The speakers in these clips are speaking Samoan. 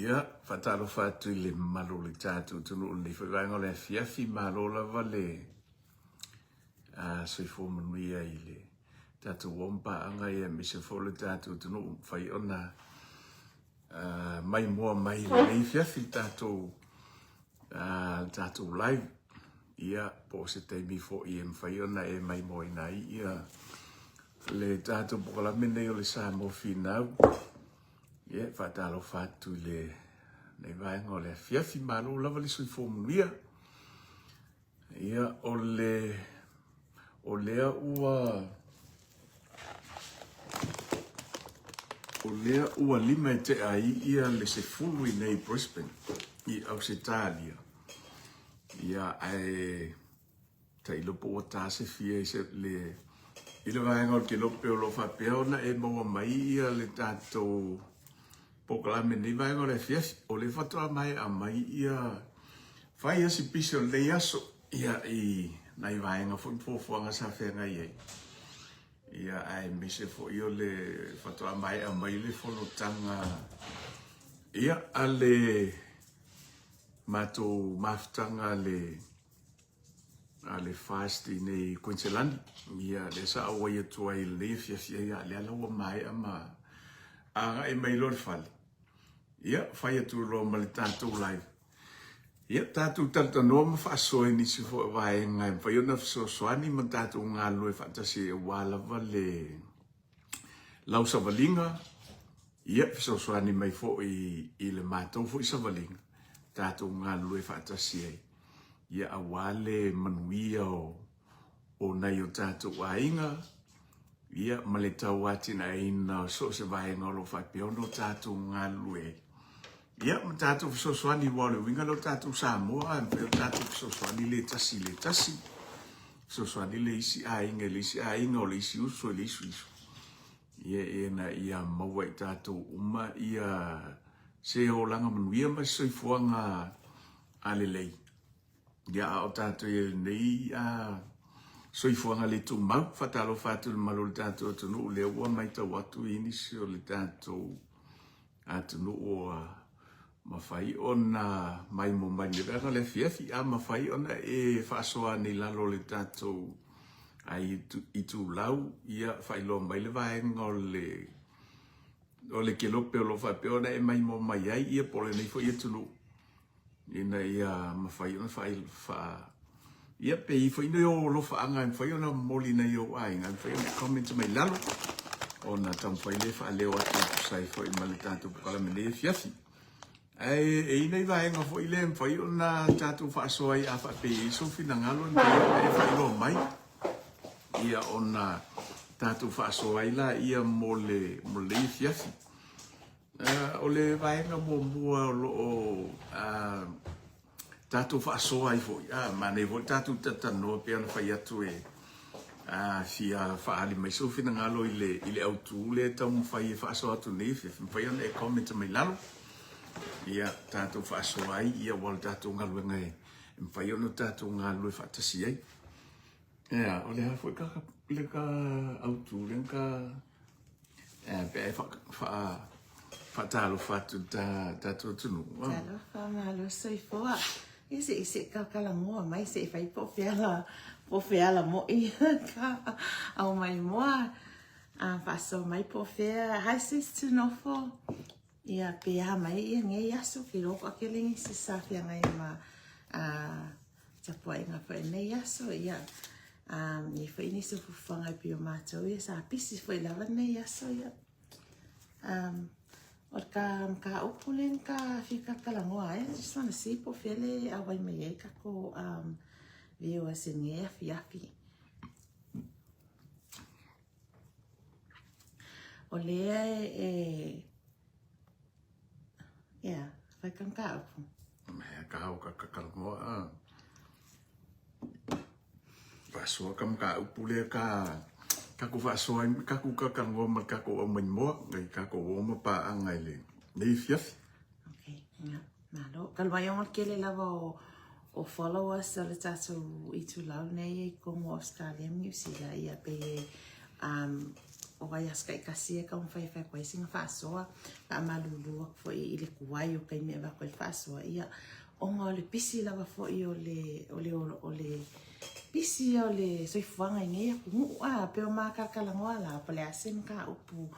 Ia, faatalofa atu i le mamalu o le tatou atunuu i lenei foi vaega o le afiafi. Malo lava le soifua manuia i le tatou o ma paaga ia aemaise foi o le tatou atunuu mafai ona maimoa mai i lenei afiafi le tatou le tatou live. Ia, po o se taimi foi e mafai ona e maimoaina ai ia le tatou polokalame nei o le Samoa Finau. Ia, e faatalofa atu i lenei vaega o le afiafi. Malo lava le soifua manuia. Ia, o le, o lea ua, o lea ua 5 e tea ai ia le 10 i nei Brisbane i Ausetalia. Ia, ae Tailo po ua ta se fia i se, le, i le vaega o le kelope o lo o faapea ona e maua mai ia le tatou polokalame nei vaega o le afiafi. O lea faatoa maea mai ia fai asi pisi o lenei aso ia i nai vaega foi ma fuafuaga sa feagai ai. Ia aemaise foi o le faatoa maea mai le fonotaga ia a le matou mafutaga le a le FAST i nei Kuiniselani. Ia, lea sa auai atu ai i lenei afiafi, ia, lea la ua maea ma agai mai loa i le fale. Ia, fai atu loa ma le tatou live. Ia, tatou talatalanoa ma faasoa i nisi foi o vaega e mafai ona fesoasoani ma tatou galulue faatasi aua lava le lau savaliga, ia, fesoasoani mai foi i le matou foi savaliga, tatou galulue faatasi ai. Ia aua le manuia o, o nai o tatou aiga, ia ma le tauatinaeina o so o se vaega o lo o faapea ona o tatou galulue ai. Ia ma tatou fesoasoani aua o le uiga lea o tatou Samoa, e mafai ona tatou fesoasoani le tasi i le tasi, fesoasoani le isi aiga i le isi aiga, o le isi uso i le isi uso. Ia ina ia maua i tatou uma ia se olaga manuia ma se soifuaga a lelei. Ia a o tatou i lenei a soifuaga le tumau, faatalofa atu i le mamalu o le tatou atunuu, lea ua matau atu i nisi o le tatou atunuu ua mafai ona maimoa mai le vaega o le afiafi, a mafai ona e faasoa ane i lalo o le tatou itulau, ia faailoa mai le vaega o le o le kelope o lo o faapea ona e maimoa mai ai, ia po o lenei foi atunuu, ina ia mafai ona faa ia pe i ai foi ni ou alofaaga e mafai ona momoli i nai ou aiga, e mafai ona comment mai lalo ona taumafai lea e faaleo atu e tusa ai foi ma le tatou polokalame nei afiafi. Ae e i ai nai vaega foi lea e mafai ona tatou faasoa ai a faapea e i ai sou finagalo e mafai ona e faailoa mai ia ona tatou faasoa ai laia mo le mo lenei afiafi. O le vaega muamua o lo o tatou faasoa ai foi, manaia foi le tatou talatalanoa pei ona fai atu e fia faaali mai sou finagalo i le, i le autu lea e taumafai e faasoa atu nei, e mafai ona e comment mai lalo, ia tatou faasoa ai, ia aua o le tatou galuega e mafai ona tatou galulue faatasi ai. Ia, o le a foi ka, le ka autu lea ka Pe ai faatalofa atu i le tatou atunuu. Talofa, malo soifua. Ia se i se kalakalamoa mai se i fai po o fea la, po o fea la moi ka au mai moa. A faasoa mai po o fea. Hi sis Tunofo. Ia pe a mai ia nei aso ke loko a ke lengi se sa feagai ma a tapuaiga foi nei aso ia um, i foi nisi o fuafuaga e pei o matou ia sa pisi foi lava nei aso ia um, o ka ka upu le ka fia kalakalagoa ai just wanna see po fea le auai mai ai kako um, viewers i nei afiafi. O lea e yeah, fai ka mataupu. Mea ka hao ka kakalamoa a. Faasoa ka mataupu lea ka kaku faasoa ai kaku kakalamoa ma le kakou aumaimoa i kakou o ma paaga i lenei afiafi. Okay, yeah. Malo. Talu ai ona kele lava o, o followers o le tatou itulau nei i komo Australia ma New Zealand ia pe e um, o vaiaso taitasi e taumafai e fai atu ai sina faasoa, faamalulu atu foi i le tuai o taimi e avatu ai le faasoa, ia, ona o le pisi lava foi o le, o le, o le pisi o le soifuaga i nei atunuu, a, pei o ma talatalanoa la, po o le a se mataupu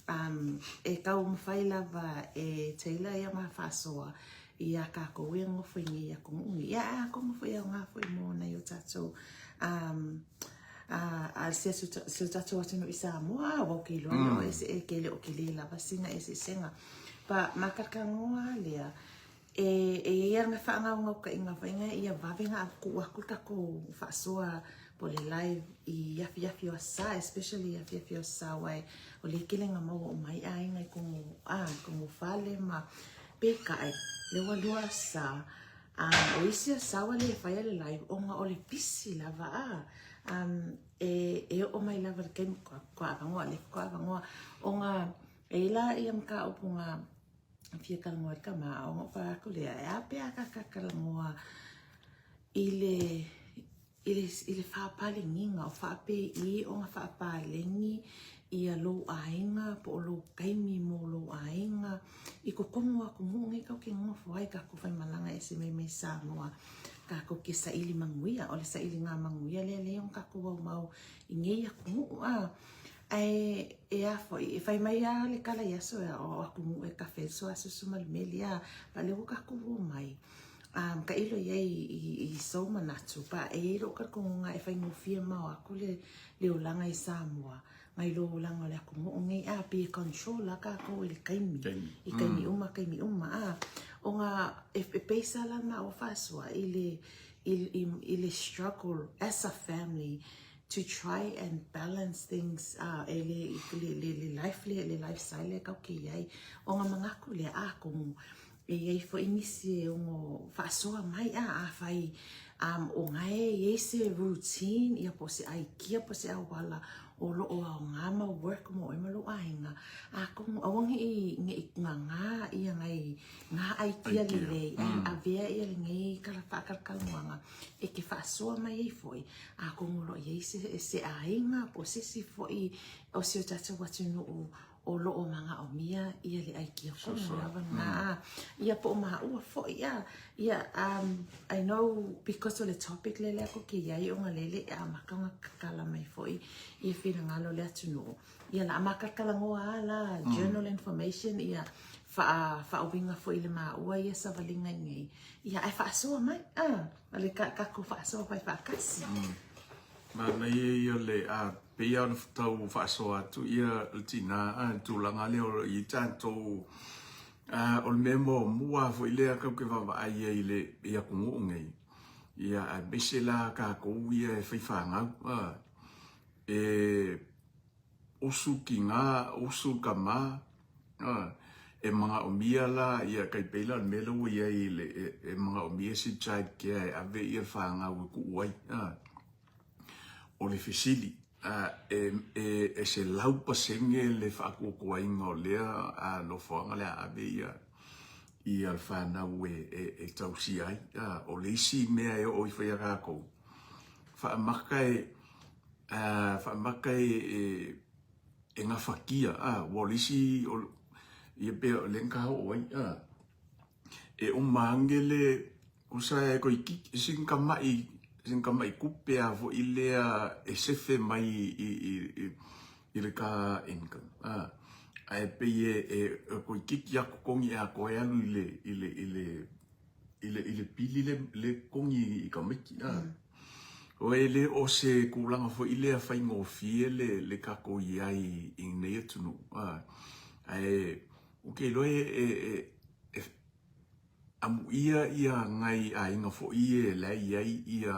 um, e taumafai lava e tailor ia ma faasoa iā tatou e nonofo i nei atunuu nei. Ia, ae atonu foi e aoga foi mo nai o tatou um, a si o tatou atunuu i Samoa, aua ou te iloa mm. e, e, ke le o tele lava sina eseesega. Pa matalakanoa lea, e, e i ai ana faagaogaokaiga foi nga ia vave na tuu atu le tatou faasoa po o le live i afiafi o aso Sa, especially i afiafi o aso Sa, aua o lea e tele na maua uma ai aiga i kono, a, kono fale ma peitai, lea ua lua aso Sa, a, o isi aso Sa ua le faia le live ona o le pisi lava, a, um, e, e oo mai lava i le taimi faatoa avanoa, lea faatoa avanoa, ona e i ai la ia mataupu na fia talanoa ai le tama, ona ou fai atu lea, e a pe a ta talanoa i le i le, i le faapaleniga, o faapei ona faapaleni ia lou aiga po o lou taimi mo lou aiga i totonu o atunuu nei tatou te nonofo ai, tatou faimalaga ese mai mai Samoa, tatou te saili manuia. O le sailiga manuia lea lea ona tatou aumau i nei atunuu a. Ae e a foi, e fai mai lava le tala i aso ea, o atunuu e kafe ai le suasusu ma le meli a, a o lea ua tatou omai. Um, tailo i ai i, i sou manatu, pa e i ai lou talitonuga e faigofie mao atu le, le olaga i Samoa, mai lo olaga o le atunuu nei, a pei e control lava tatou i le taimi, i taimi uma, taimi uma, a. Ona e, e base lava la maua faasoa i le, i, i, i le struggle as a family to try and balance things, a, e le, le, le, le life le, le lifestyle lea tatou te i ai. Ona manatu lea, atonu, E i ai foi nisi e ono faasoa mai, a, afai um, o na e i ai se routine, ia po o se aikia po o se auala o lo o aoga ma work mo oe ma lou aiga, atonu aua ne i, ne i gagā ia nai ngā aikia lelei, ae avea ia lenei kala faakalakalanoaga e te faasoa mai ai foi, atonu o lo o i ai se, se aiga po o se isi foi o si o tatou atunuu o lo o manaomia ia le aikia kono lava na ia po o maua foi ia ia um, I know because o le topic le lea ko ke iai ona lele e amata ona kakala mai foi ia finagalo o le atunuu ia la makalakalagoa a la journal information ia faa faauiga foi le maua ia savaliga i nei ia ae faasoa mai a le tatou faasoa fai faatasi. Manaia ia le a pei lava ona tau faasoa atu ia le tina a le tulaga lea o lo o i ai tatou a o le mea muamua foi lea tatou te vaavaai ai i le i atunuu nei ia aemaise la tatou ia e fai fanau a e usu tina usu tama a e manaomia la ia tai pei la o le mea lea ua i ai i le e manaomia se child care e ave ia le fanau e tuu ai a. O le fesili, e, e, e 100% le faakuakuaina o lea nofoaga le a ave ia, ia le fanau e, e, e tausia ai. O le isi mea e oo ifo ia tatou, faamata e, faamata e, e, e gafatia, a, ua o le isi, o, ia pei o lea na ta oo ai, a, e uma ane le usa e toeitiiti sina tamai sina tamai tupe lava foi lea e sefe mai i i i le ta income a ae pei e e toeitiiti lava totogi atoa e alu i le i le i le i le i le pili le le totogi i tamaiti a. O e le o se tulaga foi lea faigofie le le tatou i ai i lenei atunuu a ae Ou te iloa e, e, e, e amuia ia nai aiga foi ia la e i ai ia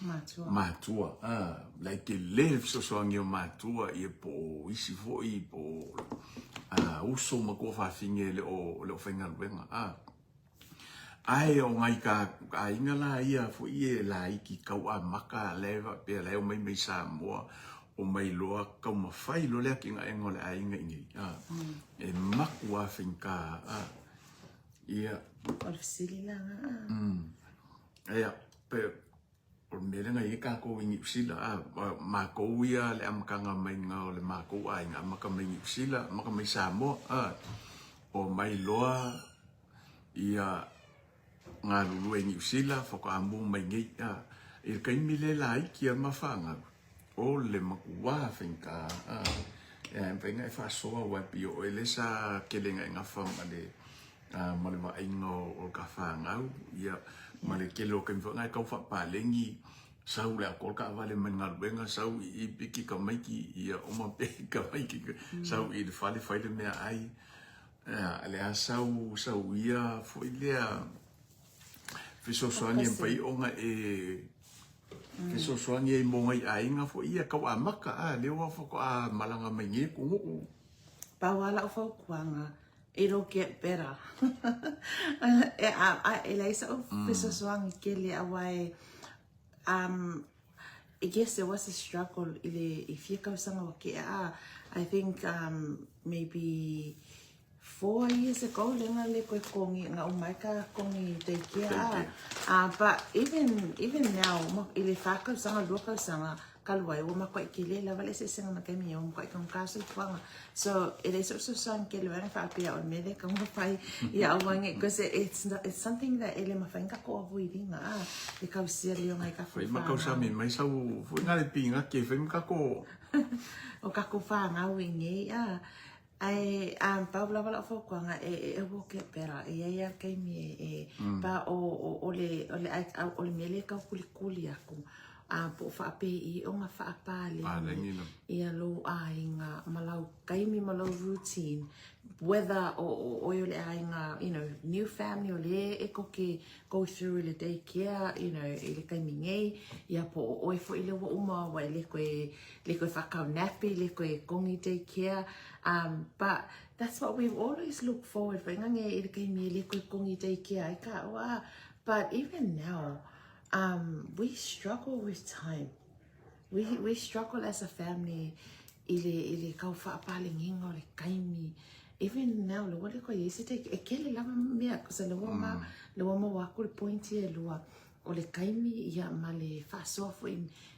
matua, matua. Ah, la e tele le fesoasoani o matua ia po o isi foi po o ah, uso ma tuafafine e le o, le o faigaluega. Ah. Ae o nai ka aiga la ia foi e laiti tau amata la e faapea la e omai mai Samoa omai loa taumafai loa le atinaega o le aiga i inei a e matua faigata a ia O le fesili la ia pe. O le mea lea na i ai tatou i Niu Sila, a, matou ia le amataga maiga o le matou aiga, amata mai Niu Sila, amata mai Samoa, a, omai loa ia galulue i Niu Sila, faatoa mu mai nei, a. I le taimi lea laiti a ma fanau, o le matua faigata, a, e mafai ona e faasoa aua e pei o oe lea sa tele ina e nafa ma le ma le vaaiga o ta fanau, ia, ma le tele o taimi foi lena e tau faapaleni, sau le atoa le taavale mai le galuega, sau i i piki tamaiti, ia uma piki tamaiti, sau i le fale fai le meaai, ia, lea sau, sau ia foi lea fesoasoani e mafai ona e fesoasoani ai mo nai aiga foi ia tau amata, a, lea ua faatoa malaga mai nei atunuu. Pau lava lau fautuaga, it'll get better. E leai sa'u fesoasoani tele aua e um yes there was a struggle i le i fia tausaga ua tea a I think um maybe 4 years ago lea na le toe totogi na uma ai ka totogi daycare a but even even now i le fa tausaga lua tausaga talu ai ua matuai tele lava le eseesega ma taimi ua matuai taugata soifuaga. So e leai so'u fesoasoani tele ai na faapea o le mea lea e tatau ona fai ia aua nei because it's not, it's something that e le mafai ona tatou avoid ina a e tausia le ona i tatou Fai ma tausami mai sau foi na le pinati e fai ma tatou o tatou fanau i nei a ae um, pau lava lau fautuaga e, e, it will get better e iai lava le taimi e, e pa o, o, o le, o le, o le mea lea e tau kulikuli aku a po o faapei ona faapaleni ia lou aiga ma lau taimi ma lou routine whether o oe o le aiga, you know, new family o lea e koke go through i le daycare, you know, i le taimi nei, ia po o oe foi lea ua uma ua e le koe, le koe whakau nappy, le koe kongi daycare, but that's what we've always looked forward for. Ngange i le taimi e le koe kongi daycare ai ka ua, but even now, we struggle with time. We struggle as a family i le, i le kau whaapālengiga o le taimi. Even now, le ua le koe i se take, e kele lava mea, kusa le ua ma, le ua maua aku le point e lua, o le taimi ia ma le faasoa foi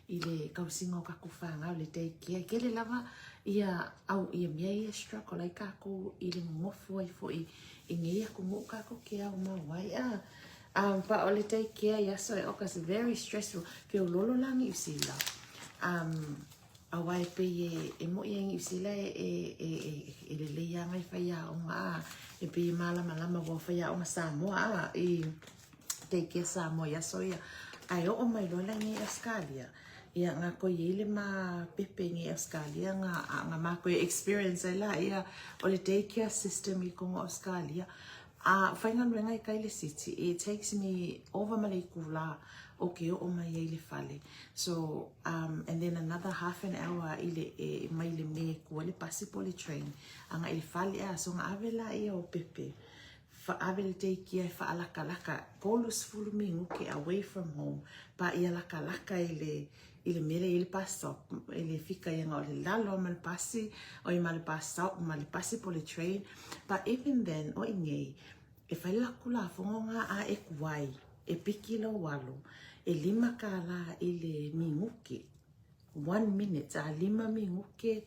i le tausiga o tatou fanau, le daycare. Kele lava ia au ia mea ia struggle ai tatou i le nonofo ai foi i nei atunuu tatou ke ao mau ai. A, but o le daycare i aso e oka, it's very stressful. Feololo la Niu Sila. Aua e pei e, e mo'i ai Niu Sila e, e, e, e, e lelei a ngai faiaoga a, e pei e malamalama ua faiaoga Samoa a, i daycare Samoa i aso ia. Ae oo mai loa la i nei Australia, ia nga koe i le ma pepe i nei Australia nga, a, nga ma koe experience ai la ia o le daycare system i kongo Australia. A faigaluega e kai le city, it takes me over ma le itulā o ke oo mai ai le fale. So, and then another half an hour i le, e, mai le me kua le pasi po le train. Anga i le fale a, so nga ave la ia o pepe. Fa ave le daycare e faalakalaka, 30 minuke away from home. Pa ia lakalaka i le, i le mele i le bus stop, i le fika ia o le lalo ma le pasi, o i ma le bus stop, ma le pasi po le train. But even then, o i nei, e whai la kula fongo ngā a e kuai, e piki lau alo, e 5 kālā i le minuke, 1 minute, a 5 minuke,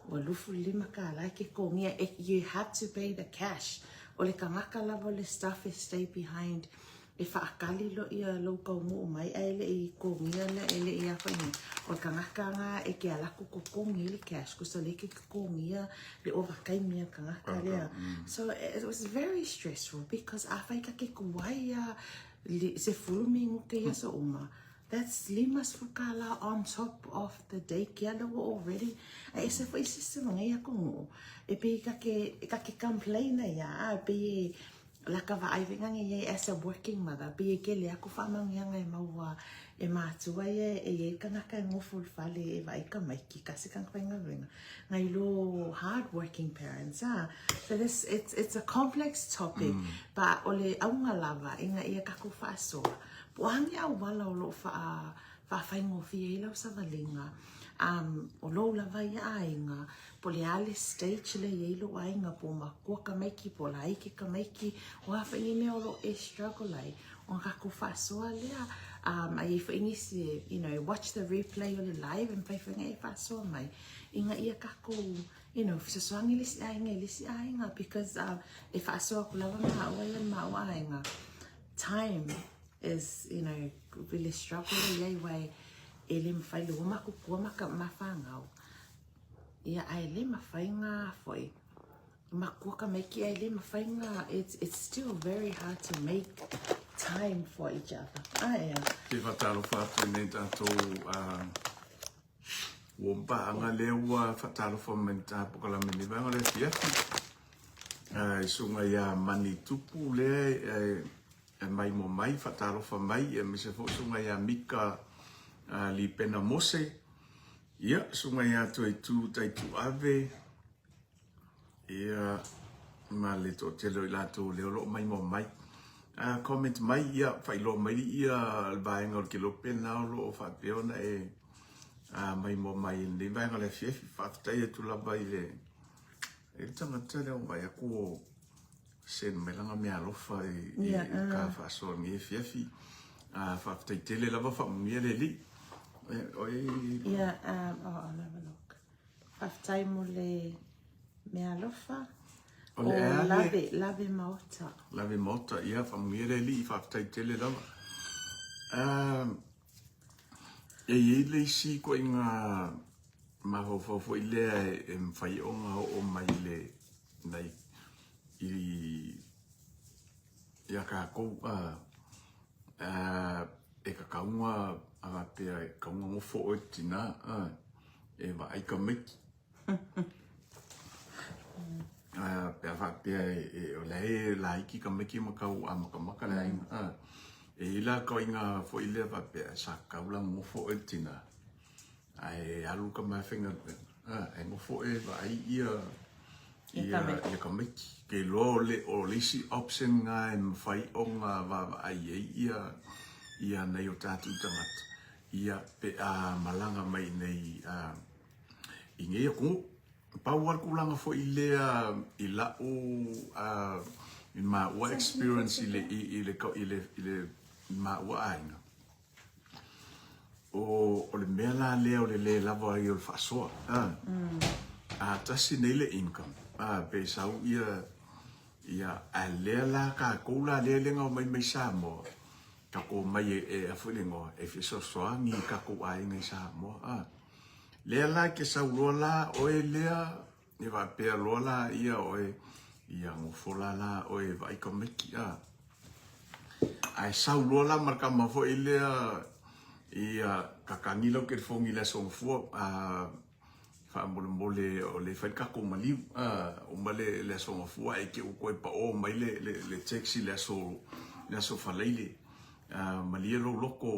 ua 25 kālā e ke kongia, e, you have to pay the cash. O le kangaka lava o le staff e stay behind, e whaakali lo ia lou kaunu'u mai ae le'i kogia lea e le'i afaina o le tagata lena e ke ala atu totogi ai le cash kusa lea e ke totogia le ovataimi a le tagata lea. So it was very stressful because afai ta te tuai a 10 minute i aso uma, that's $50 on top of the daycare lea ua already. Ae ese foi system o nei atunuu e pei ta te complain ai a e pei e laka vaai foi nge iai as a working mother, pei e kele aku faamanuiaga e maua e matua ia e iai le tagata e nofo i le fale e vaai tamaiti kasi tagata faigaluega nai lo hard working parents a. So this it's a complex topic, but o le auga lava ina ia tatou faasoa po o a ni auala o loo faa faafaigofie ai lau savaliga o lou lava ia aiga po le a le stage lea e i ai lou aiga po o makua tamaiti po o laiti tamaiti o a foi ni mea o loo e struggle ai ona tatou faasoa lea. Um, a i ai foi nisi e, you know, watch the replay o le live e mafai foi ona e faasoa mai ina ia tatou, you know, fesoasoani le isi aiga i le isi aiga because uh, e faasoa atu lava maua ia le maua aiga. Time is, you know, really struggle e i ai wai e le mafai le ua matutua ma ka ma whanau. Ia ae le mafai ngā foi. Makua ka maiki ae le mafai ngā it's, it's still very hard to make time for each other. Ah, yeah. Te whatalofa atu nei tātou uh, ua mpaanga lea ua whatalofa mai tā pokalame ni vanga le fiafi. Uh, i sunga ia mani tupu lea e, e mai mo mai, whatalofa mai, e mise fo sunga ia Mika uh, Lipena Mose. Ia, sunga ia Toitū Taituave, Ia, ma le toatele o i latou lea o lo o maimoa mai. A comment mai, ia, faailoa mai ia le vaega o le kelope lena o lo o faapea ona e a, maimoa mai i lenei vaega o le afiafi. Faafetai atu lava i le, i le tagata lea ua vaai atu o send mai lana meaalofa i, i, i le ka faasoa i lenei afiafi. A, faafetai tele lava, faamanuia le Alii. E, oi... Yeah, oh, I'll have a look. Faafetai mo le meaalofa. O le ea le... Lave, lave maota. Lave maota, ia, faamanuia le Alii, faafetai tele lava. Um, e i ai le isi ituaiga mafaufau foi lea e, e mafai ona oo mai le nai i ia kākou a uh, e kakauga a faapea e kauga gofo oe te tinā a e vaai tamaiti. A pe a faapea e, e, o la e laiti tamaiti ma tau amatamata le aiga a e i ai la ituaiga foi lea faapea sa tatau la ona gofo oe le tinā ae alu tama e faigaluega a e nofo e vaai ia ia ia tamaiti. Ke iloa o le o le isi option na e mafai ona vaavaai ai ia ia nai o tatou tagata ia pe a malaga mai nei a i nei atunuu. Pau lava le tulaga foi lea i lau a i maua experience i le i i le i le i le maua aiga. O, o le mea la lea o le le lava ai o le faasoa. A, mm. a tasi nei le income, a, pe sau ia, ia, a lea la kākou la lea le ngau mai mai Samoa, kākou mai e, e a foi le ngoa, e fesoasoani i kākou aiga i Samoa. A, lea la ke sau loa la oe lea, e faapea loa la ia oe, ia gofo la la oe e vaai tamaiti, a. Ae sau loa la ma le tama foi lea, ia kakagi lau telefoni i le aso gafua, a faamolemole o lea e fai le tatou maliu, a, uma le, le aso gafua ae te i ua toe pao mai le, le, le text i le aso, le aso Faraile, a, malie lou loto,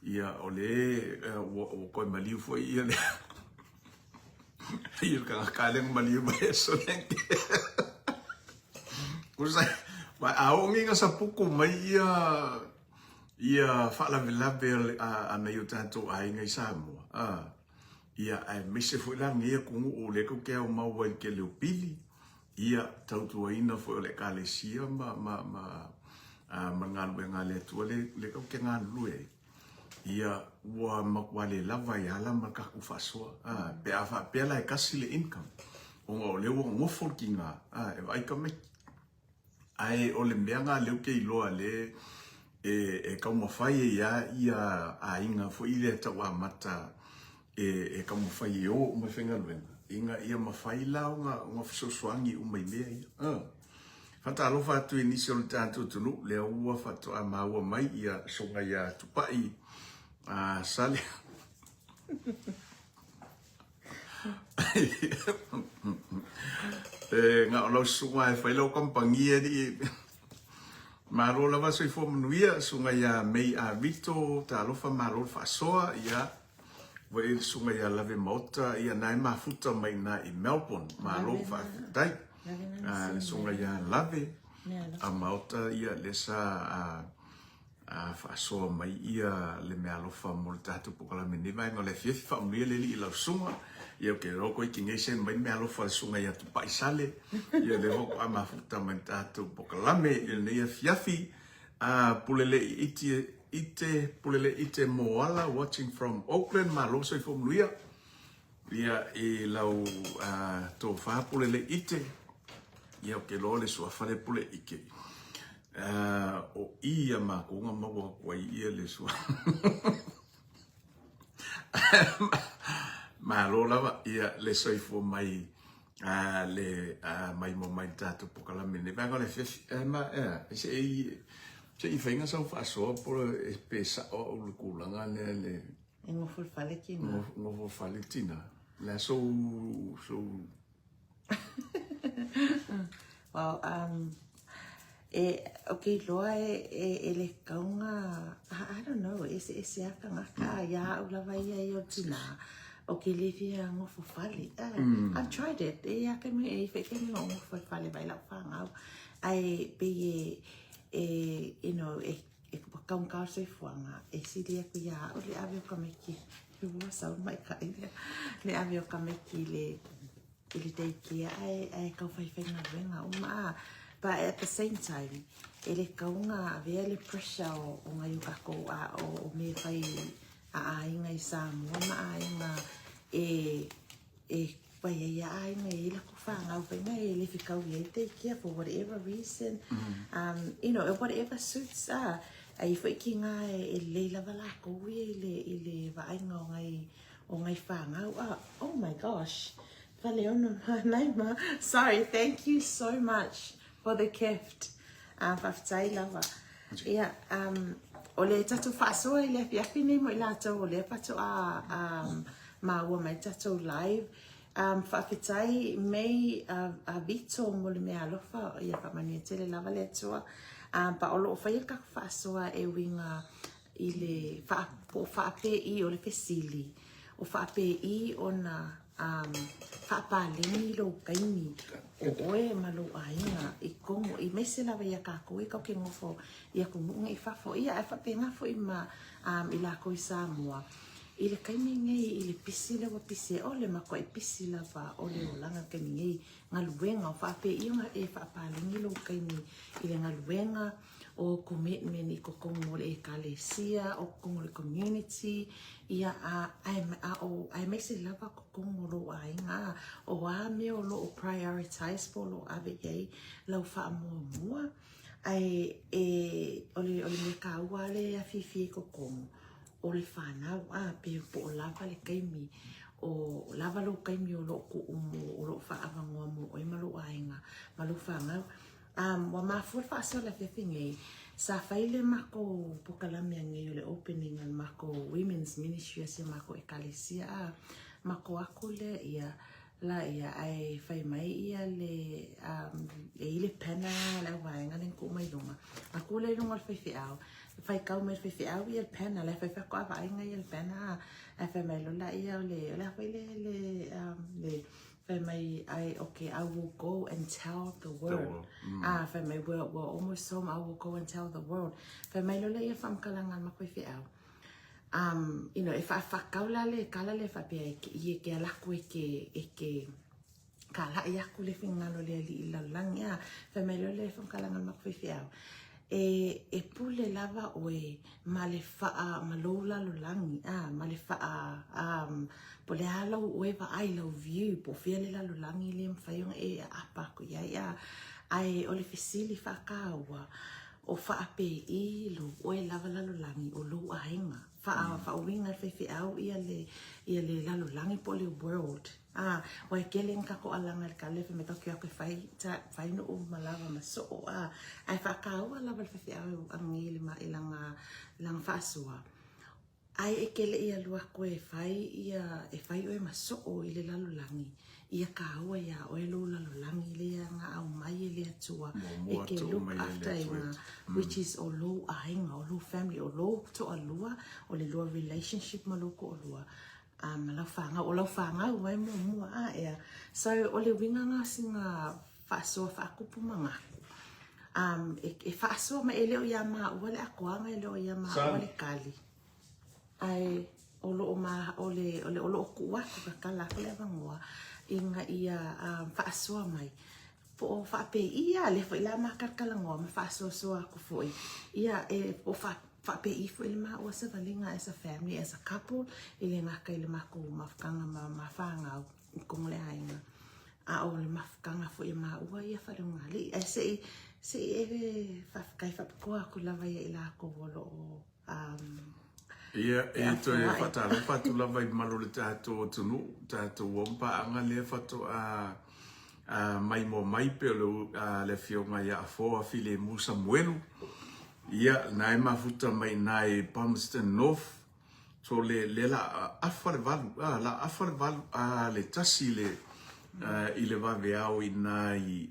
ia o lea ua, ua toe maliu foi ia le Ia le tagata lea na maliu mai aso lea. Kusa, ma a oo nei ina sapuku mai ia ia faalavelave a, a nai o tatou aiga i Samoa, a, ia aemaise foi la lenei atunuu lea tou te aumau ai i le tele o pili, ia tautuaina foi o le Ekalesia ma, ma, ma, a, ma le galuega a le Atua lea, lea tou te galulue ai. Ia, ua matua le lava ai lava la ma le tatou faasoa. A, pe a faapea la e tasi le income, ona o lea ua nofo le tiga, a, e vaai tamaiti. Ae o le mea lena lea ou te iloa lea e, e taumafai ai lava ia aiga foi lea tau amata e, e taumafai e o uma i faigaluega, ina ia mafai la ona, ona fesoasoani uma i mea ia. A. Faatalofa atu i nisi o le tatou atunuu lea ua faatoa maua mai ia susuga ia Tupai a Sale. E na o lau susuga e fai lau kamupani alii. Malo lava soifua manuia susuga ia May A Vito, talofa malo le faasoa ia Ua i le susuga ia Lave Maota, ia na e mafuta mai na i Melbourne. Malo faafetai. Le susuga ia Lave a Maota ia lea sa a faasoa mai ia le meaalofa mo le tatou polokalame nei vaega o le afiafi. Faamanuia le Alii i lau susuga. Ia ou te iloa koe ki nei send mai le meaalofa a le susuga ia Tupai Sale. Ia lea faatoa mafuta mai le tatou polokalame i lenei afiafi. A pule le iti. Ite, Pulele Ite Moala watching from Auckland, malo soifua manuia. Ia i lau tofa Pulele Ite, ia ou te iloa le suafa lea Pule Ite. O i ia matou na maua atu ai ia le suafa. Malo lava ia le soifua mai a le maimoa mai le tatou pokalame nei vaega o le afiafi e ma e se i se i faiga sau faasoa po e pe sao au le tulaga lea le E nofo i le fale tina. Nofo i le fale tina. Le a sou sou Well, e, o ke iloa e, e, e le kauga, I, I don't know, e ese ese a tagata, a ia au lava ia ia o tina, o ke le fia ngofo fale. I've tried it, e ia kaimi, e ifa i kaimi o ngofo fale vai lau whangau. Ai, pe e, e, you know, e, e kaunga o le soifuaga, e sili aku ia au le ave o tamaiti, ua sau le maikaʻi lea, le ave o tamaiti i le, i le daycare ae, ae tau faifaigaluega uma a. But at the same time, e le tatau ona avea le pressure o, o nai o tatou a, o, o mea e fai a aiga i Samoa ma aiga e, e fai ai a aiga e i ai latou fanau fai mai e le fetaui ai le daycare for whatever reason. You know, whatever suits a. A i foi ki ngā e, e lelei lava lakou ia i le, i le vaaiga o nai o ngai whanau. Oh, oh my gosh. Faleono Manaima. Sorry, thank you so much for the gift. Faafetai lava. Ia, o le tatou faasoa i le afiafi nei mo i latou o lea faatoa maua mai tatou live. Faafetai mei a Vito mo le mea alofa, ia faamanuia tele lava le Atua. Pa o lo o faia le tatou faasoa e uiga i le faa, po o faapei o le fesili, o faapei ona um, faapaleni lou taimi o oe ma lou aiga i totonu, i maise lava ia kākou e kau ke nofo i atunuu nei i fafo. Ia, ae faapena foi ma um, i lākou i Samoa. I le taimi nei, i le pisi lea ua pisi ai, o le matuai pisi lava o le olaga i le taimi nei, galuega, o faapei ona e faapaleni lou taimi i le galuega, o commitment i totonu o le ekalesia, o totonu o le community, ia a, ae, a o, aemaise lava totonu o lou aiga, a, o a mea o lo o prioritize po o lo o ave i ai lau faamuamua, ae e, o le, o le mea taua lava lea e afifi ai i totonu, o le fanau, a, pe po o lava le taimi, o lava lou taimi o lo o tuu mo, o lo o faaavanoa mo oe ma lou aiga ma lou fanau. Ua mafua le faasoa i le afiafi nei, sa fai le makou pokalame anei o le opening a le makou women's ministry a si a makou ekalesia a, makou aku lea ia la ia ae fai mai ia le um, e i le panner le auvaega lea na tuu mai luga. Aku lea i luga o le faifeau, faitau mai le faifeau ia le panner, la e fai faatoa vaaiga ia le panner a, ae fai mai loa la ia o le, o le a foi le, le, um, le Fai mai, I, okay, I will go and tell the world. The world. Ah, fai mai, we're, we're almost home, I will go and tell the world. Fai mai lola ia whamkalanga ma koe wheau. You know, e whaakau la le kala le whapea e ke, i e ke alaku e ke, e ke, ka lai aku le whingalo le ali i lalangi. Ah, fai mai lola ia whamkalanga ma koe wheau. E, e pule lava oe ma le faa ma lou lalolagi a ma le faa um po o le a lau oe vaai lau view po o fea le lalolagi lea e mafai ona e aapa aku i ai a ae o le fesili faataua o faapei lou oe lava lalolagi o lou aiga faa faauiga e le faifeau ia le ia le lalolagi po o le world A, ua e kele ina tatou alaga i le kale fai mai tatou ke o atu e fai, ta, fai nuʻu ma lava ma soo, a, ae faataua lava le faifeau e agi i le ma, i lana, lana faasoa. Ae e ke leʻi alu aku e fai ia, e fai oe ma soo i le lalolagi, ia kāua iā oe lou lalolagi lea na aumai e le Atua e Muamua ke tuu look mai e le after Atua ina, which is o lou aiga, o lou family, o lou toalua, o le lua relationship ma lou toalua. A ma lau fanau, o lau fanau ai muamua a ea. So o le uiga na o sina faasoa faatupu manatu. Um, e, e faasoa mai e le o ia maua le atoaga e le o ia maua le kali. Ae o lo o ma, o le, o le, o lo o tuu atu tatala atu le avanoa ina ia um, faasoa mai. Po o faapei ia, lea foi la ma talatalanoa ma faasoasoa atu foi. Ia, e, po o faa, Faapei foi le maua savaliga as a family, as a couple, e le gata i le matou mafutaga ma ma fanau i totonu o le aiga, a o le mafutaga foi a maua ia faaleogalii. Ae se i se i e faafetai faapitoa atu lava ia i latou o lo o um, Ia, e toe faatalofa atu lava i malu o le tatou atunuu, tatou o paaga lea faatoa maimoa mai pei o le afioga ia Afoa Filemu Samuelu, ia, na e mafuta mai i ina i Palmerston North. So le lea la afa le valu, a la afa le valu, a le tasi le i le vaveao i ina i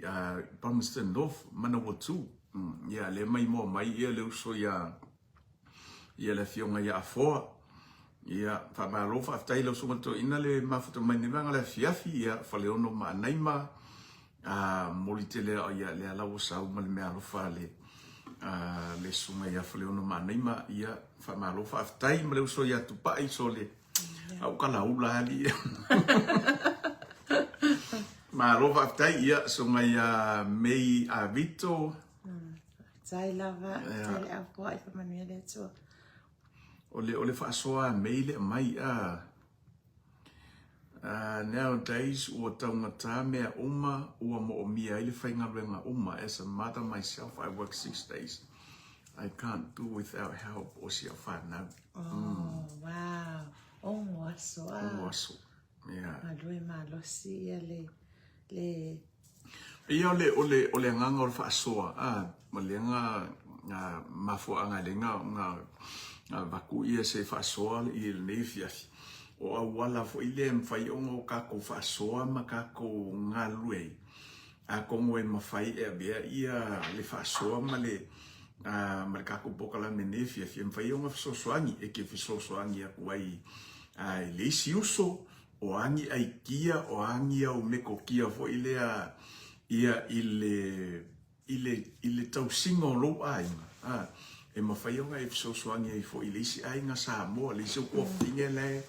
Palmerston North, Manawatu. Ia, lea maimoa mai ia le uso ia ia le afioga ia Afoa. Ia, faamalo, faafetai i lau susuga toeaina le mafuta mai nei vaega o le afiafi, ia, Faleono ma Anaima, a, momoli tele a, ia, lea la ua sau ma le meaalofa a le, a, le susuga ia Faleono ma Anaima, ia, faamalo, faafetai ma le uso ia Tupai, sole, au kalaula ali. Malo, faafetai, ia, susuga ia May Avito, Faafetai lava, faafetai le au i faamanuia le Atua. O le, o le faasoa a May le aumai, a. Nowadays, ua taugata mea uma, ua moomia ai le faigaluega uma. As a mother myself, I work 6 days. I can't do without help o si au whanau. Oh, wow. Ono aso, ah. Ono aso, yeah. Galue malosi ia le, le Ia o le, o le, o le agaga o le faasoa, a, ma le aga mafuaaga e lenga ona avatu ia se faasoa i lenei afiafi, o auala foi lea e mafai ona o tatou faasoa ma tatou galulue ai, atonu e mafai e avea ia le faasoa ma le, ma le tatou polokalame i lenei afiafi, e mafai ona fesoasoani, e te fesoasoani atu ai i le isi uso, O a ni aikia, o a ni au metotia foi lea ia i le, i le, i le tausiga o lou aiga, a, e mafai ona e fesoasoani ai foi i le isi aiga Samoa, le isi ou tuafafine la e,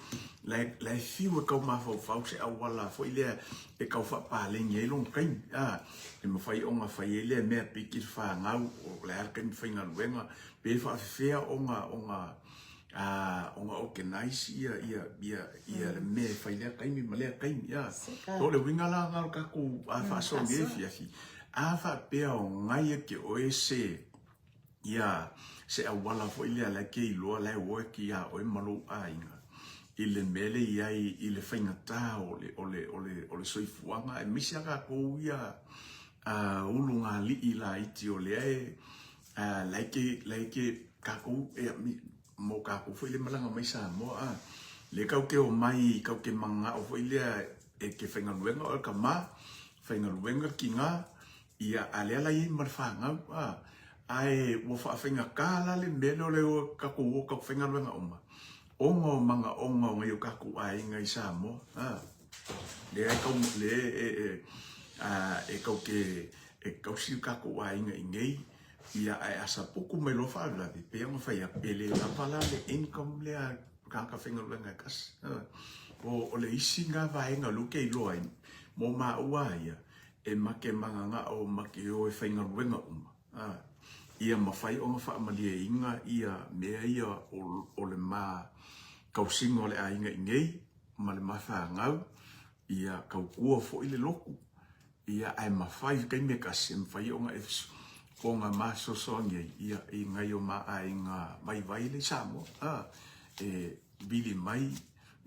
la e, la e fiu e tau mafaufau se auala foi lea e tau faapaleni ai lona taimi, a, e mafai ona fai ai lea mea piki le fanau, o le a le taimi faigaluega, pe faafefea ona, ona, a ona organize ia ia ia ia le mea e fai lea taimi ma lea taimi a so le uiga la na o le tatou a faasoa nei afiafi a faapea o ngai e ke oe se ia se auala foi lea la e ke iloa la e work ia oe ma lou aiga i le mea le i ai i le faigata o le o le o le o le soifuaga aemaise a tatou ia a ulugalii laiti o lea e la e ke la e ke takou e mo takou foi le malaga mai Samoa a le kau ke o mai kau ke mangao foi lea e ke faigaluega o le tama faigaluega le tiga ia a lea la iai ma le fanau a ae ua faafaigata la le mea lea o le tatou o tatou faigaluega uma ona o manaoga o nai o tatou aiga i Samoa a lea e tau le e e a e kau ke e tausi o tatou aiga i nei Ia, ae a sapuku mai loa faalavelave, pei ona fai atu, e le lava la le income lea a tagata faigaluega e tasi. O, o le isi na vaega o lea ou te iloa ai, mo maua a ia, e ma te mananao ma te o e faigaluega uma, ia mafai ona faamalieina ia mea ia o, o le ma tausiga o le aiga i nei, ma le ma fanau, ia tautua foi le lotu, Ia, ae mafai i taimi e tasi, e mafai ona e ona ma fesoasoani ai, ia, i nai o ma aiga vaivai lea i Samoa, a, e vili mai,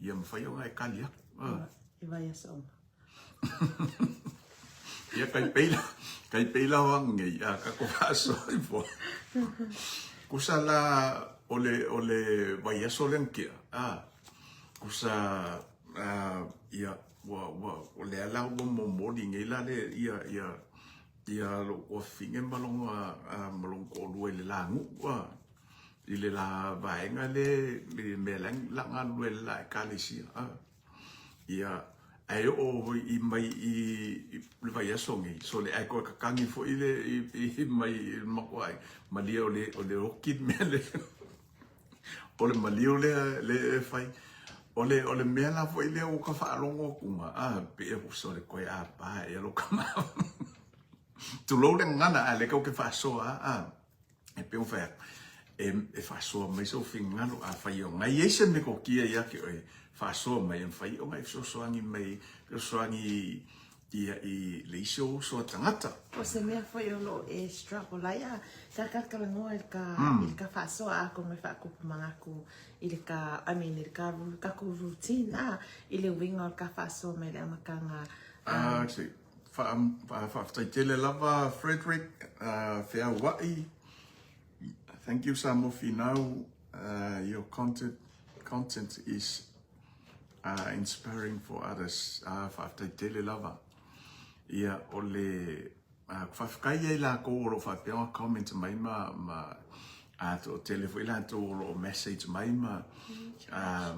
ia mafai ona e tali atu, a. I vaiaso uma. Ia, kai pei la, kai pei la o anei, a, ka ko faasoa i po. Kusa la, o le, o le vaiaso lea na tea, a, kusa, a, ia, Ua, ua, o lea la ua momoli nei la le, ia, ia, ia lou tuafafine ma lona, ma lona toalua i le la nuu, a, i le la vaega le, i le mea la e galulue ai le la ekalesia, a. Ia, ae oo foi i mai i, i le vaiaso nei, sole, ae toe tatagi foi le, i, i mai i le matou aiga, malie o le, o le oki le mea lea. O le maliu lea lea e fai. O le, o le mea la foi lea ua ka faalogo atuga, a, pei e sole koe a pa ea lo kama. Tulou le gagana, a le kau ke faasoa, a, e pei ona fai atu. e, e faasoa mai sou finagalo, afai o ngai ai se metotia ia te oe, faasoa mai e mafai ona e fesoasoani mai, fesoasoani ia i le isi ou uso a tagata. O se mea foi o lo o e struggle ai a ka kalakalagoa i le ka i le ka faasoa atonu e faakupu manatu i le ka I mean i le ka tatou routine a i le uiga o le ka faasoa mai le amataga a. Se faafetai tele lava Frederick Feauai. Thank you Samoa Finau your content content is inspiring for others. Faafetai tele lava. Ia o le faafetai ia i lakou o lo o faapea ona comment mai ma ma toatele foi latou o lo o message mai ma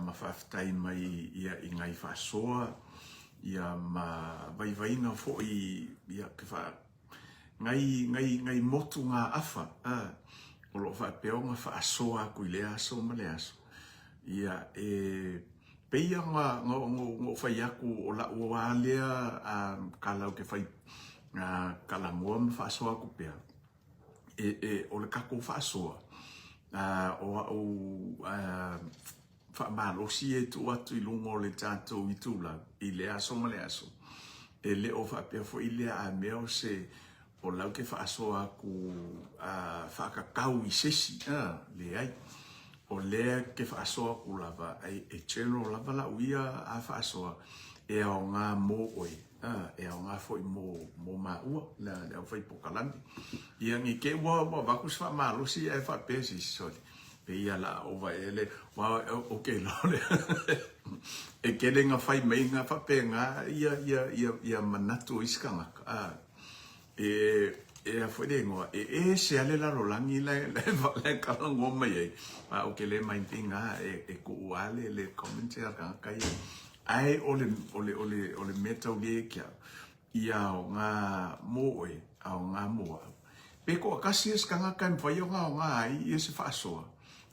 ma faafetai mai ia i nai faasoa ia ma vaivaiga foi ia ke faa ngai ngai ngai motu ngā afa a o lo o faapea ona faasoa atu i lea aso ma le aso ia e pei ona na ou fai atu o la'u a lea kala ou te fai talanoa ma faasoa atu pea e e o le tatou faasoa o a'u faamalosi e tuu atu i luga o le tatou itulau i lea aso ma le aso. E le o faapea foi lea a mea o se o lau ke faasoa atu a faatatau i se isi, a, leai. O lea ke faasoa atu lava, e general lava lau ia a faasoa, e aoga mo oe, a, e aoga foi mo, mo maua, le, le aufai pokalame. Ia ne i te i ua, ua avatu se faamalosi ae faapea se isi, sole. Pei ia la ova ea le wa o ke iloa le e tele na fai mai na faapena ia ia ia ia manatu o isi tagata a e e a foi le igoa e ese a le lalolagi la la e talanoa mai ai a o ke le mind ina e e kuu a le le comment a tagata ia ae o le o le o le o le mea taulia ia ke au Ia aoga mō oe, aoga mō au. Pe toatasi ia se tagata e mawhai ona aoga ai ia se faasoa,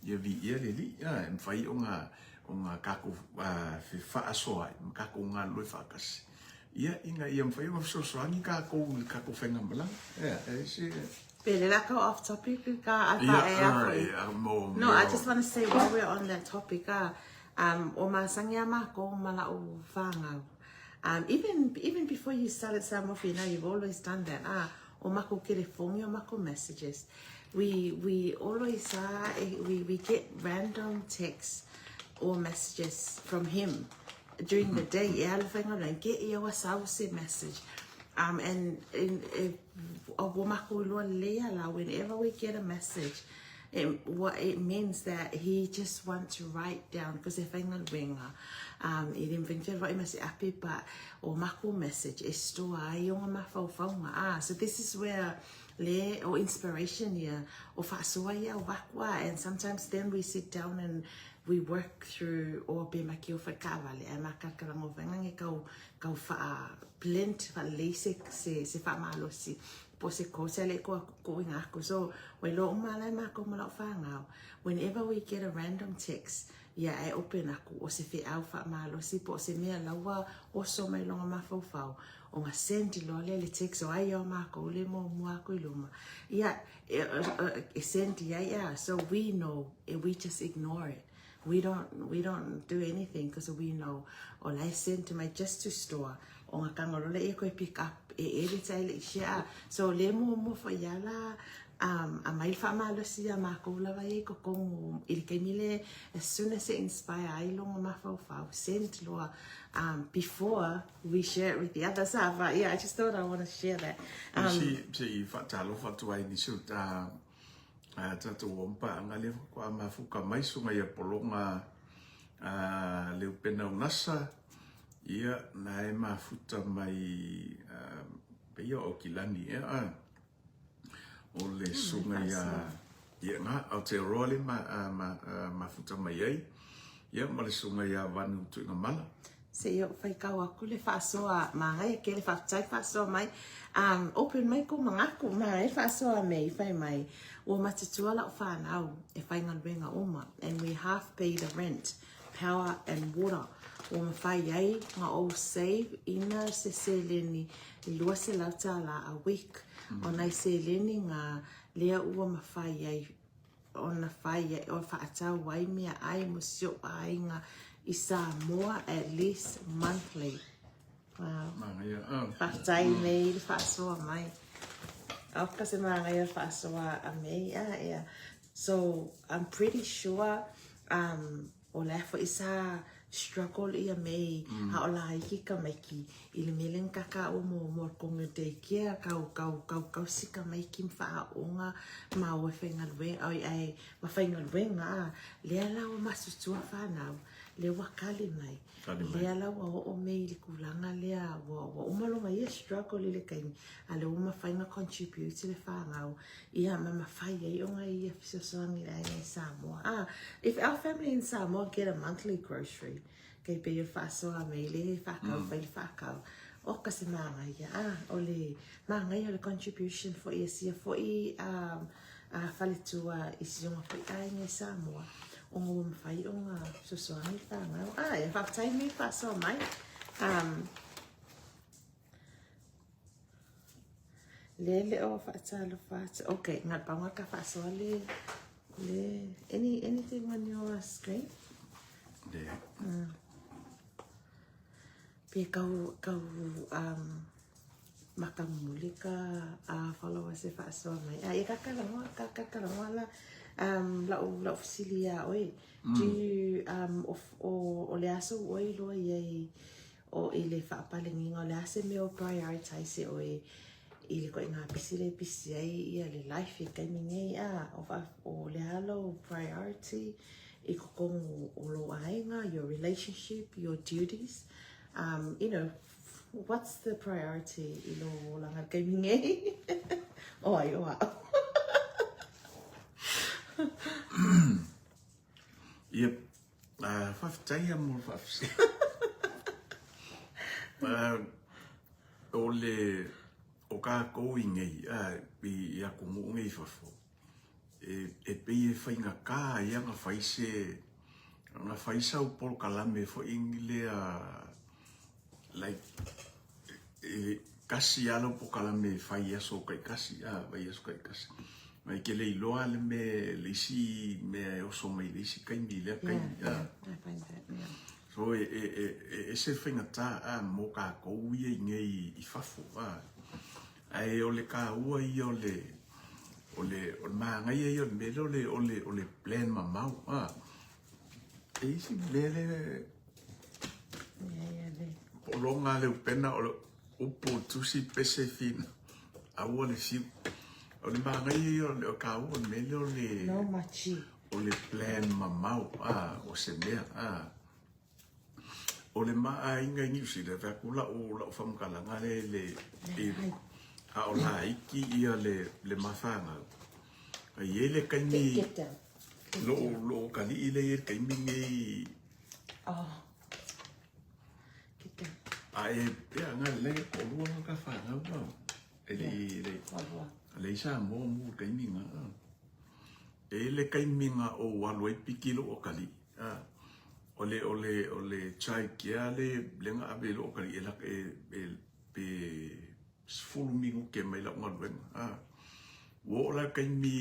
ia viia le Alii, a, e mawhai ona, ona tatou fefaasoa ai ma tatou galulue faatasi. Ia, ina ia mawhai ona fesoasoani tatou i le tatou faigamalaga. Ia, e se... Pe le la kau off topic i ka a fa e a foi. No, I just want to say while we're on that topic, ah, um, o masangi a mākou ma la'u whāngau. Um, even, even before you started Samoa Finau, you've always done that. Ah, o makou telefoni, o makou messages. We, we always, ah, we, we get random texts or messages from him during the day. E alu whainga get ia wa sau se message. Um, and, and, and ua makou iloa lelei a la whenever we get a message it, what it means that he just want to write down because e faigaluega um, e le mafai ona fealuai ma se ape but o makou message e store ai ona mafaufauga ah so this is where le o inspiration ia o faasoa ia o vaku ah and sometimes then we sit down and we work through o pe ma ke o whakaawale ai ma kalakalaga o vaenga nge kau kau whaa blend whaalelei se se se whaamalosi po se ko se le ko ko inga aku so we lo uma lai ma ko ma whangau whenever we get a random text ia e open aku o se feau faamalosi po o se mea laua oso mai loga mafaufau ona send loa lea le text o ai o makou le muamua aku i luma ia e, e send ia ia so we know and we just ignore it we don't we don't do anything because we know o la e send mai just to store ona tago loa lea koe pick up e edit ai le i share so le muamua foi ia la um, aumai le faamalosi ia makou lava ia i totonu i le taimi le as soon as e inspire ai loga mafaufau send loa um, before we share it with the others ah, but yeah I just thought I want to share that um, si si faatalofa atu ai nisi o ta a tatou ompaaga lea faatoa mafuka mai suga ia pologa a Leupena Unasa ia na e mafuta mai pei o Aukilani ea a o le suga ia ia nga Aotearoa le ma, ma, mafuta mai ai ia ma le suga ia Vanu Tuigamala. Se i ou faitau aku le faasoa manaia tele faafetai faasoa mai um, open mai kou manatu manaia faasoa me i fai mai ua matutua lau fanau e faigaluega uma and we half pay the rent power and water ua mafai ai na ou save ina se seleni $200 a week o nai seleni nga lea ua mafai ai. ona fai ai o fa'atau ai meaai mo si o'u aiga i Samoa at least monthly. Wow. Manaia. Ah. Faafetai May le faasoa mai. Aoka se manaia le faasoa a May. Ah, yeah. So, I'm pretty sure um, o la foi sa struggle ia May mm. a o la iki tamaiti i le mea lea na kākāua mo mo konga daycare kau kau kau kau si tamaiti ma faaoga ma o e faigaluega oi ai ma faigaluega a lea la ua masutua whanau lea ua kali mai Kali mai. Lea la ua oo mei i le tulaga lea ua ua uma lona ia struggle i le taimi a lea ua mafai ona contribute le fanau ia ma mafai ai ona ia fesoasoani i le aiga i Samoa. Ah, if our family in Samoa get a monthly grocery, kei pei o le faasoa mei le faakau fai le faakau, oka se manaia. Ah, o le manaia o le contribution foi a sia foi ah, a faletua i si ona foi aiga i Samoa, ona ua mafai ona fesoasoani le fanau. Ah, ia faafetai mea faasoa mai. Um, le le o faatalofa atu. Okay, nga paunga ka faasoa le le any anything on your screen? Le. Pe kau kau um makamuli ka a followers e faasoa mai. A ia kakalagoa ka kakalagoa la um lau lau fesili iā oe. Do you um o o o le aso ua iloa iai o i le faapaleniga o le a se mea o prioritize e oe i le ituaiga pisi lea e pisi ai ia le life i le taimi nei a o faa o le a lou priority i totonu o lou aiga, your relationship, your duties, um you know What's the priority i lou olaga i le taimi nei? O ai o a'u? Ia, faafetai lava mo le faafesili. O le, o kākou i nei, i atunuu nei i fafo, e pei e faigata ai ona fai se, ona fai sau polokalame foi lea like e tasi lava lau polokalame e fai i aso taitasi, a, fai i aso taitasi. Ma e te le iloa le mea, le isi mea e oso mai i le isi taimi i lea taimi. Yeah, yeah, I find that, yeah. So e, e, e, e ese le faigata a, mo kākou ia i nei i fafo, a. Ae o le taua ia o le, o le, o le manaia ia o le mea lea o le, o le, o le plan mamao, a. E isi mea le, pologa le upena o le upu tusi pese fina, aua le fiu. O le manaia ia o le taua o le mea lea o le, No machi. o le plan mamao, a, o se mea, a. O le ma aiga i Niu Sila, fai atu lau, lau faamatalaga lea i le, i, a o laiti ia le, le ma fanau. A i ai le taimi, lou, lou atalii lea e i ai le taimi nei, Oh. Get down. a e, ia, na lelei e toalua na ta fanau, a. E le i, le, le i Samoa mu le taimi na, a. E i ai le taimi na ou alu ai piki lou atalii, a. O le, o le, o le child care le, le na ave i lou atalii e laka, e, e, pe 10 minute mai lau galuega, a. Ua oo la le taimi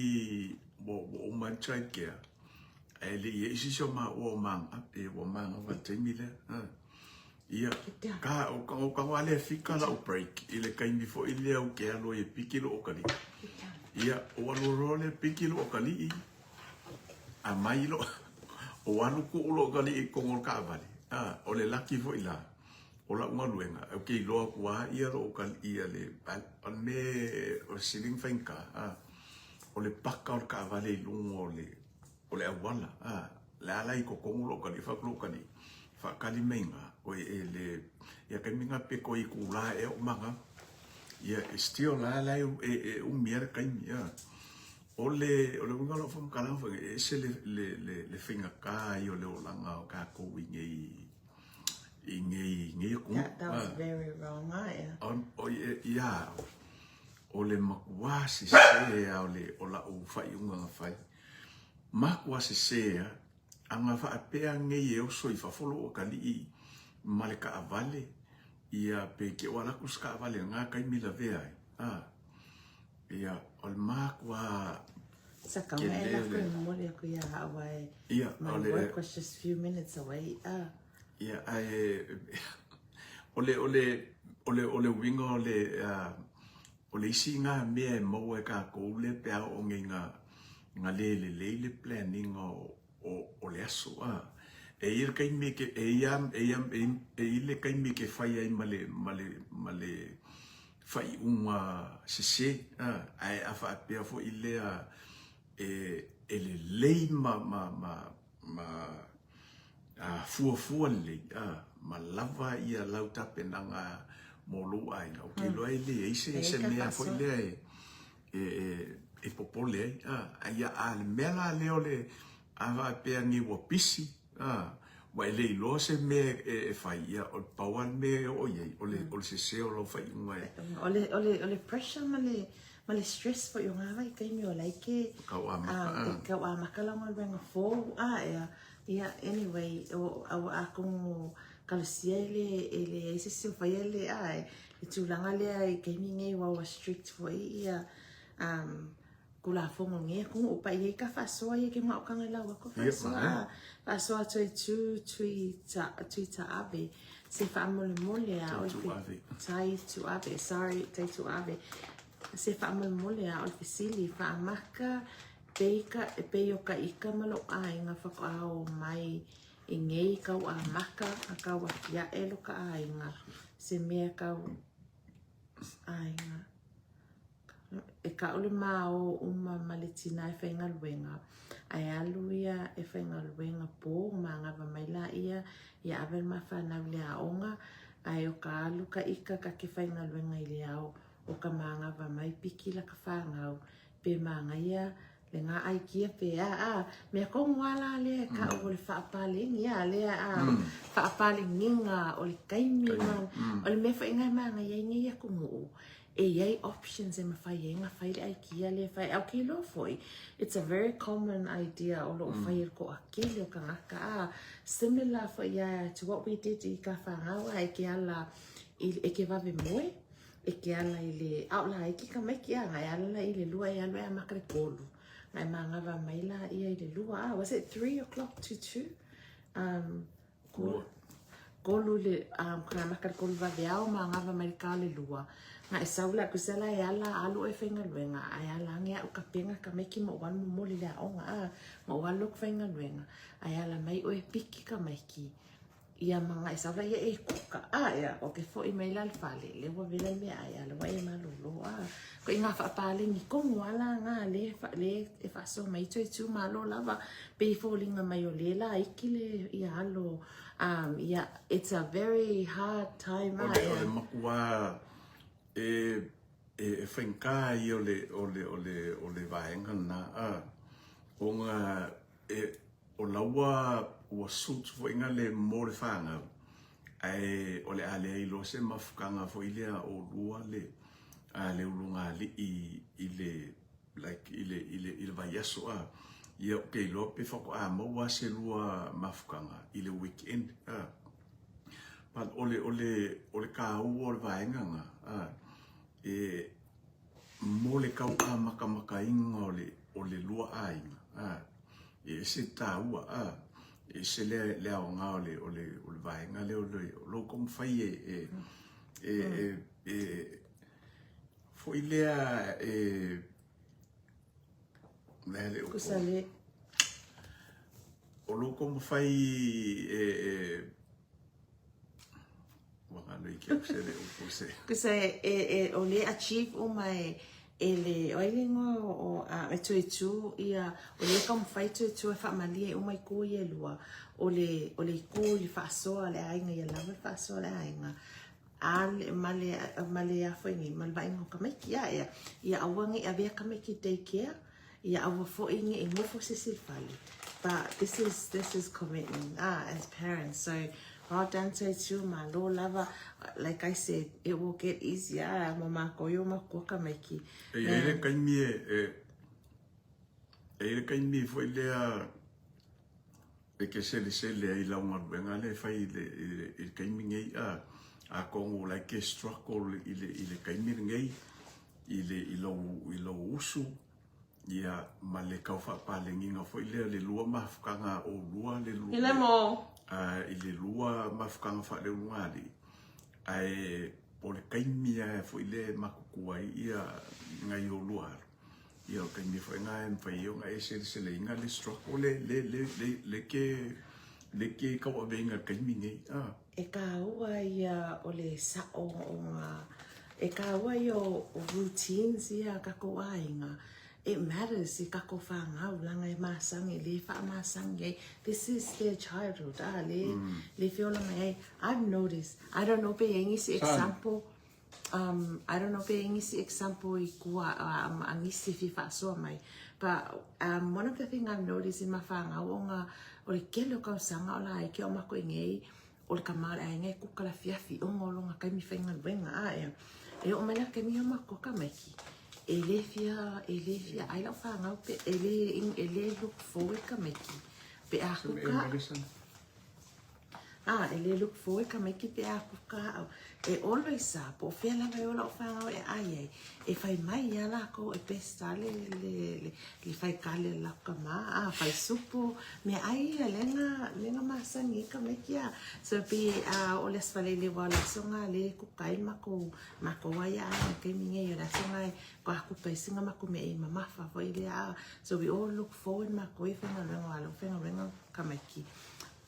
ua, ua uma ai le child care, ae le i i ai se isi o maua o maga, e ua manava i le taimi lea, a. Ia, ka, o ka, o ka wā lea fika lau break i le taimi foi lea ou te alu ai e piki lou atalii. Ia, ou alu loa lea piki lou atalii, a mai lo, ou alu kuu lou atalii i totonu o le taavale. A, o le laki foi la, o lau galuega, ou te iloa atu lava ia lou atalii ia le, o le mea o le sili ona faigata, a, o le paka o le taavale i luga o le, o le auala, a, le a la i totonu lou atalii, fai atu lou atalii, faatali mai i ina, oi e le, ia taimi na pe toe itula ea o manava. Ia, e still la la e, e, e umi lava le taimi, a. O le, o le uiga o lau faamatalaga foi, e ese le, le, le, le faigata ia o le olaga o tatou i nei, i nei, nei atunuu. That, that was very wrong, ah, yeah. O, o, ia, o le matua sese lava o le, o lau faaiuga na fai. Matua sese lava, a na faapea nei e oso i fafo lou atalii ma le taavale, ia pe ke o ala atu se taavale i lena taimi lavea ai, a, ia, o le matua. Sa kau e la koe momoli aku ia au ai. Ia, My work was just few minutes away. Ah. Ia, ae, o le, o le, o le, o le uiga o le, uh, o le isi ngā mea e maua e kākou le pe a o ngei ngā, ngā le lelei le planning o, o, o le aso, a. E i le kaimi ke, e ia, e ia, e i le kaimi ke whai ai ma le, ma le, ma le whaiunga sese, a, ae a whaapea fo i lea e, e lelei ma, ma, ma, ma fuafua lelei, ma lava ia lau tapenaga mo lou aiga. Ou te iloa e leai se, se mea foi lea e, e, e, e popole ai. A, ia, a le mea la lea o le, a faapea nei ua pisi, a, ua e le iloa se mea e, e fai, ia, o le pau lava le mea e oo i ai, o le, o le sese o lau faaiuga e. O le, o le, o le pressure ma le, ma le stress foi o ngā vaitaimi o la e ke, Kau amaka, a, e kau amaka lau galuega fou, a, ea, ia, anyway, o, a, atonu kalosia e le, e leai se isi o faia le, a, le tulaga lea i taimi nei ua ua strict foi ia, um, Tulafono nei atunuu pa i ai ka faasoa ia ke maokanga lau aku faasoa a faasoa tui tu tui ta tui ta ave se faamolemole a o le tai tu ave sorry tai tu ave se faamolemole a o le fesili faamaka peika e pei o ka ika ma lou aiga faatoa o mai i nei kau amaka a kau afiaʻe lo ka aiga se mea kau aiga E kaʻu le mao uma ma le tina e faigaluega, ae alu ia e faigaluega po magava mai laia ia ave le ma fanau i le aoga, ae o ka alu ka ika ka ke faigaluega i le ao o ka magava mai piki la ka fanau pe magaia le nga aikia pe a a mea komu a la lea e kaʻu o le faapaleni a lea a faapaleniga o le taimi ma o le mea foi nga e magaia ai nei atunuu E i ai options e mafai ai ona fai le aikia lea e fai ai. Ou te iloa foi, it's a very common idea o lo o fai e le toatele o tagata a similar foi ia to what we did i ka fanau a e ke ala i, e ke vave moe, e ke ala i le, a o laiti tamaiti a, na e ala la i le lua e alu e amata le tolu. Na e magava mai la ia i le lua a, was it 3 o'clock to 2? Lua. Kolu le um, ka maka le kolu vave ao ma ngava mai le ka le lua. Nga e sau la kusa la e ala alu e whaingaluenga. Ai ala ange au ka penga ka meki mo walu momoli le aonga a. Ma walu ku whaingaluenga. Ai ala mai o e piki ka maiki. Ia ma nga e sau la ia e kuka. A ia o ke foi mai la le fale. Le ua vela le mea ai ala wa e malolo a. Ko i ngā whaapālengi kongo ala ngā le, le e whaasoa mai tui tū malo lava. Pe i foliga mai o le laiki le ia alo um ia it's a very hard time O le, o le makuā e, e, e faigata ia o le, o le, o le, o le vaega lena, a, ona e, o laua ua suit foi nga le mo le fanau, ae o le a leai loa se mafutaga foi lea o lua le, a le ulugalii i le, like i le, i le, i le vaiaso a, ia ou te iloa pe faatoa maua se lua mafutaga i le weekend a. But o le, o le, o le kāua o le vaega nga a, e mo le tauamakamakaina o le, o le lua aiga a, e ese tāua a, e ese le, le aoga o le, o le, o le vaega lea o le, o lou taumafai e, e, e, e, e foi lea e le le Kusa le o lou taumafai e e ua galo i ke au se le upu se. Kusa e, e, e o le achieve uma e e le o ai le igoa o, o a, e toe tu ia o le taumafai toe tu e faamalie uma itu ia e lua o le o le itu i le faasoa a le aiga ia lava le faasoa a le aiga a le ma le ma le a foi nei ma le vaaiga o tamaiti a ea ia aua nei avea tamaiti i daycare ia aua foi nei nofo se isi i le fale but this is this is commitment ah as parents so well done to you malo lava like I said it will get easier ah mo mākou i o makua tamaiti. E i ai le taimi e, e, e i ai le taimi foi lea E ke selesele ai lau galuega lea e fai i le, i le, i le taimi nei, a, atonu o la e ke struggle i le, i le taimi lenei, i le, i lou, i lou usu, Ia, ma le tau faapalegiga foi lea le lua mafutaga a oulua le lua. Filemo. I le lua mafutaga faaleulugalii, ae o le taimi lava foi lea e matutua ai ia nai oulua alo, ia o le taimi foi lena e mafai ai ona e seleseleina le struggle le le le le le ke le ke tauaveina i le taimi nei. Ah. E taua ia o le sa'o ona e taua ia o routines ia a tatou aiga it matters i tatou fanau leaga e masani le faamasani ai this is their childhood a le le feola mai ai I've noticed I don't know pe i ai nisi example um I don't know pe i ai nisi example i tua um, a nisi e fia faasoa mai but um, one of the thing I've noticed i ma fanau ona o le kele o kausaga o laiti o matou i nei O le tama o le aiga e kuka le afiafi ona o lona taimi faigaluega a ea. E oo mai la le taimi ia matou tamaiti, e le fia, e le fia ai lau fanau pe e le, e le look forward tamaiti pe a kuka. A, e le look forward tamaiti pe a kuka au. E always a, po o fea lava e o lau fanau e ai ai, e fai mai ia lakou e best a le, le, le, le fai kale a lakou tama, a, fai supo, mea ai ia lea na, lea na masani ai tamaiti a. So pei a o le Aso Faraile aua o le aso na lea e kuka ai le makou, makou a ia aiga i le taimi nei, o le aso na e toa kuka ai sina makou meaai mamafa foi lea a. So we all look forward makou ia faigaluega aua o lea ua faigaluega tamaiti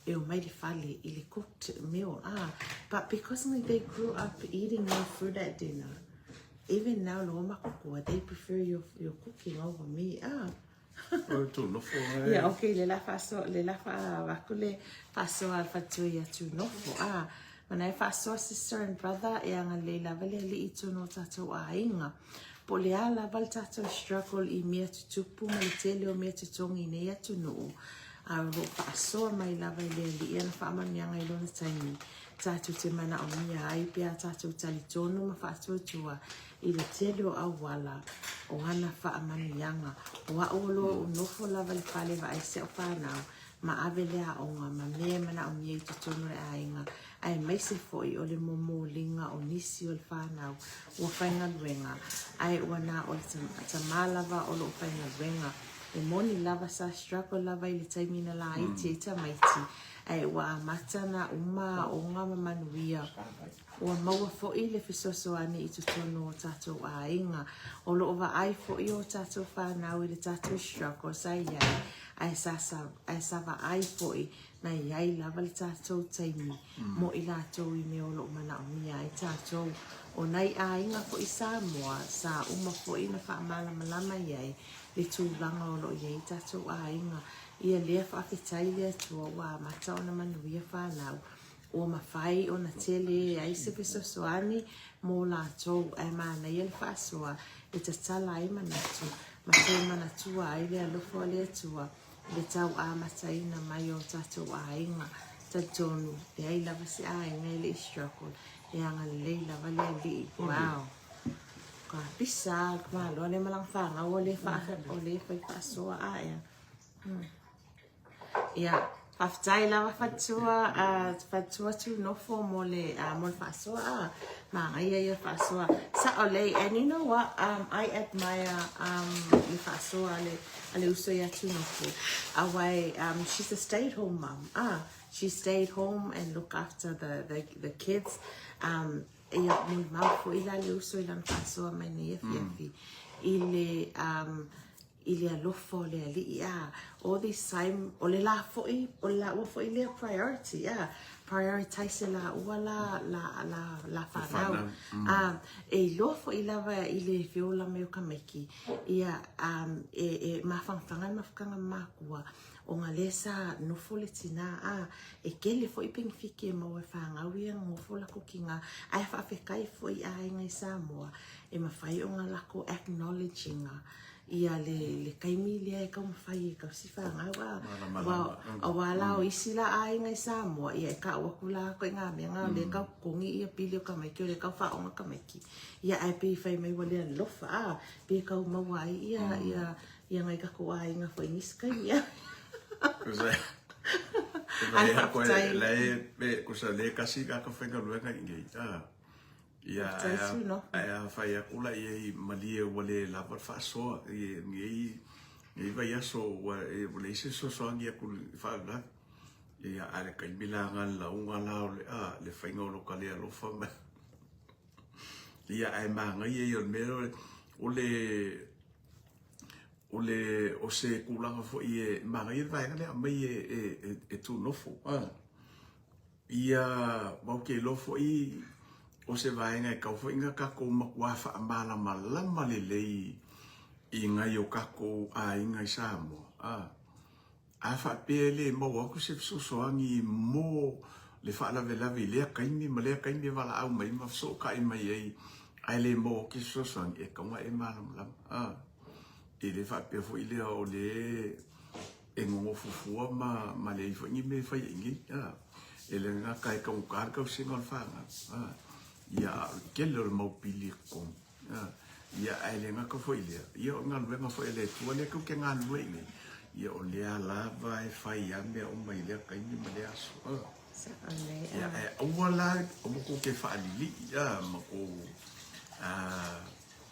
e omai le fale i le cooked meal ah but because they grew up eating your food at dinner even now loa makokoa they prefer your, your cooking over me ah. O tu nofo ai. Yeah, okay, le la faasoa, le la faavaku le faasoa a le faletua ia tu nofo. Ah, mana e faasoa sister and brother e agalelei lava le Alii i totonu o tatou aiga. Po o le a lava le tatou struggle i mea tutupu ma le tele o mea totogi i nei atunuu, a o lo o faasoa mai lava e le Alii ana faamanuiaga i lona taimi tatou te manaomia ai pe a tatou talitonu ma faatuatua i le tele o auala o ana faamanuiaga. O a'u o lo o nofo lava i le fale vaai si a'u fanau ma ave le aoga ma mea e manaomia i totonu o le aiga, aemaise foi o le momoliga o nisi o le fanau ua faigaluega, ae ua na o le tama lava o lo o faigaluega. E moni lava sa struggle lava i le taimi na laiti ai tamaiti, ae ua amata na uma aoga ma manuia. Ua maua foi le fesoasoani i totonu o tatou aiga. O lo o vaai foi o tatou fanau i le tatou struggle sa i ai, ae sa, ae sa vaai foi na i ai lava le tatou taimi mo i latou i mea o lo o manaomia ai tatou. O nai aiga foi Samoa sa uma foi na faamalamalama i ai le tulaga o lo o i ai tatou aiga. Ia lea faafetai le Atua ua amata ona manuia fanau. Ua mafai ona tele ai se fesoasoani mo latou ae manaia le faasoa e tatala ai manatu ma toe manatua ai le alofa o le Atua i le tau amataina mai o tatou aiga. Talitonu, leai lava se aiga e le i struggle, e agalelei lava le Alii. Wow. Ka pisa le tamaloa lea ma lana fanau o lea fai faasoa a ea. Ia, faafetai lava faletua, faletua Tunofo mo le, mo le faasoa, a, manaia ia faasoa. Sa'o lelei, and you know what, I admire um, le faasoa a le, a le uso ia Tunofo, aua e, um, she's a stay at home mum, ah, she stayed home and look after the, the, the kids, um, ia molimau foi la le uso i lana faasoa mai nei afiafi, i le, um, i le alofa o le Alii, a, all this time, o le la foi, o le laua foi lea priority, a, prioritize e laua la, la, la, la fanau. A, e iloa foi lava i le feola mai o tamaiti, ia, um, e, e mafanafana le mafutaga ma makua, ona lea sa nofo le tina, a, e tele foi penefiti e maua e fanau ia na nofo latou tina, ae faafetai foi i aiga i Samoa, e mafai ona latou acknowledge ina ia le, le taimi lea e taumafai e tausi fanau a aua, aua la o isi la aiga i Samoa ia e ka'u atu la ituaiga mea na o lea e tau totogi ia pili o tamaiti o lea e tau faaoga tamaiti ia ae pei fai mai ua le alofa a pei e tau maua ai ia ia ia nai tatou aiga foi i nisi taimi a. Ae faafetai. Tusa lea e tasi ka faigaluega i inei a. Ia, Faafetai ae a, Tunofu. ae a fai atu la i ai, malie ua le lava le faasoa i lenei, lenei vaiaso ua, ua leai se fesoasoani atu i le faalavelave. Ia, a o le taimi la lena le lauga la o le, a, le faiga o lota le alofa ma, ia, ae manaia ia o le mea lea, o le, o le, o se tulaga foi e manaia le vaega lea e aumai e, e, e Tunofu, a. Ia, ma ou te iloa foi o se vaega e tau foi na tatou matuā faamalamalama lelei i nai o tatou aiga i Samoa, a, a faapea e le maua atu se fesoasoani mo le faalavelave i lea taimi ma lea taimi e valaau mai ma fesootai mai ai ae le maua atu se fesoasoani, e tatau ona e malamalama, a. E le faapea foi lea o le e nonofo fua ma, ma leai foi ni mea e fai ai nei. A, e le gata e taugata le tausiga o le fanau. A, ia, a o le tele o le mau pili e totogi. A, ia, ae le gata foi i lea, ia o le galuega foi a le Atua lea tou te galulue i nei, ia o lea lava e fai lava mea uma i lea taimi ma lea aso. A, Sao lelei, ia, a. ae aua la, aua tou te faalilii, a, ma tou, a,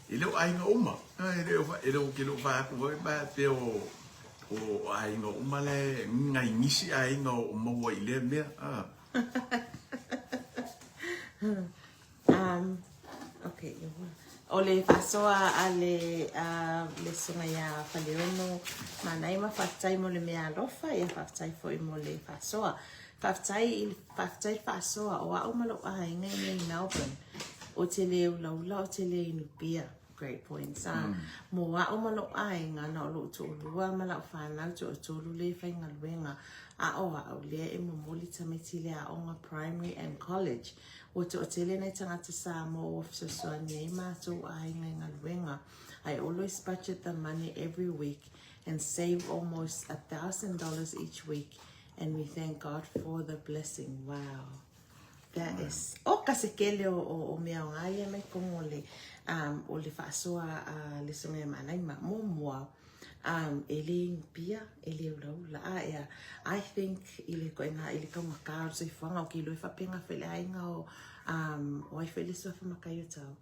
E le o aiga uma, e le o, e le o, ke le o vae atu foi ma pea o, o aiga uma la e nai nisi aiga o maua i lea mea. Ah. Okay, o le faasoa a le, le susuga ia Faleono Manaima, faafetai mo le mea alofa, ia faafetai foi mo le faasoa. Faafetai i faafetai le faasoa o au ma lou aiga i nei i Melbourne. Ou te le ulaula, ou te le inu pia. Great points. Ah, mm. Mo au ma lou aiga, na o lou toalua ma lau fanau toatolu le faigaluega. A o au lea e momoli tamaiti le aoga primary and college. Ua toatele nai tagata Samoa ua fesoasoani ai matou aiga i galuega. I always budget the money every week and save almost $1,000 each week And we thank God for the blessing. Wow. That is... O ka se kele o, o, o mea o ngā ia mai kongo le, um, o le faasoa a le susuga ia Manaima. Muamua, um, e le inupia, e le ulaula. A ea, I think i le koenga, i le kaugata o le soifuaga, o ke iloa e faapena foi le aiga o, um, o ai foi le suafa matai o tau.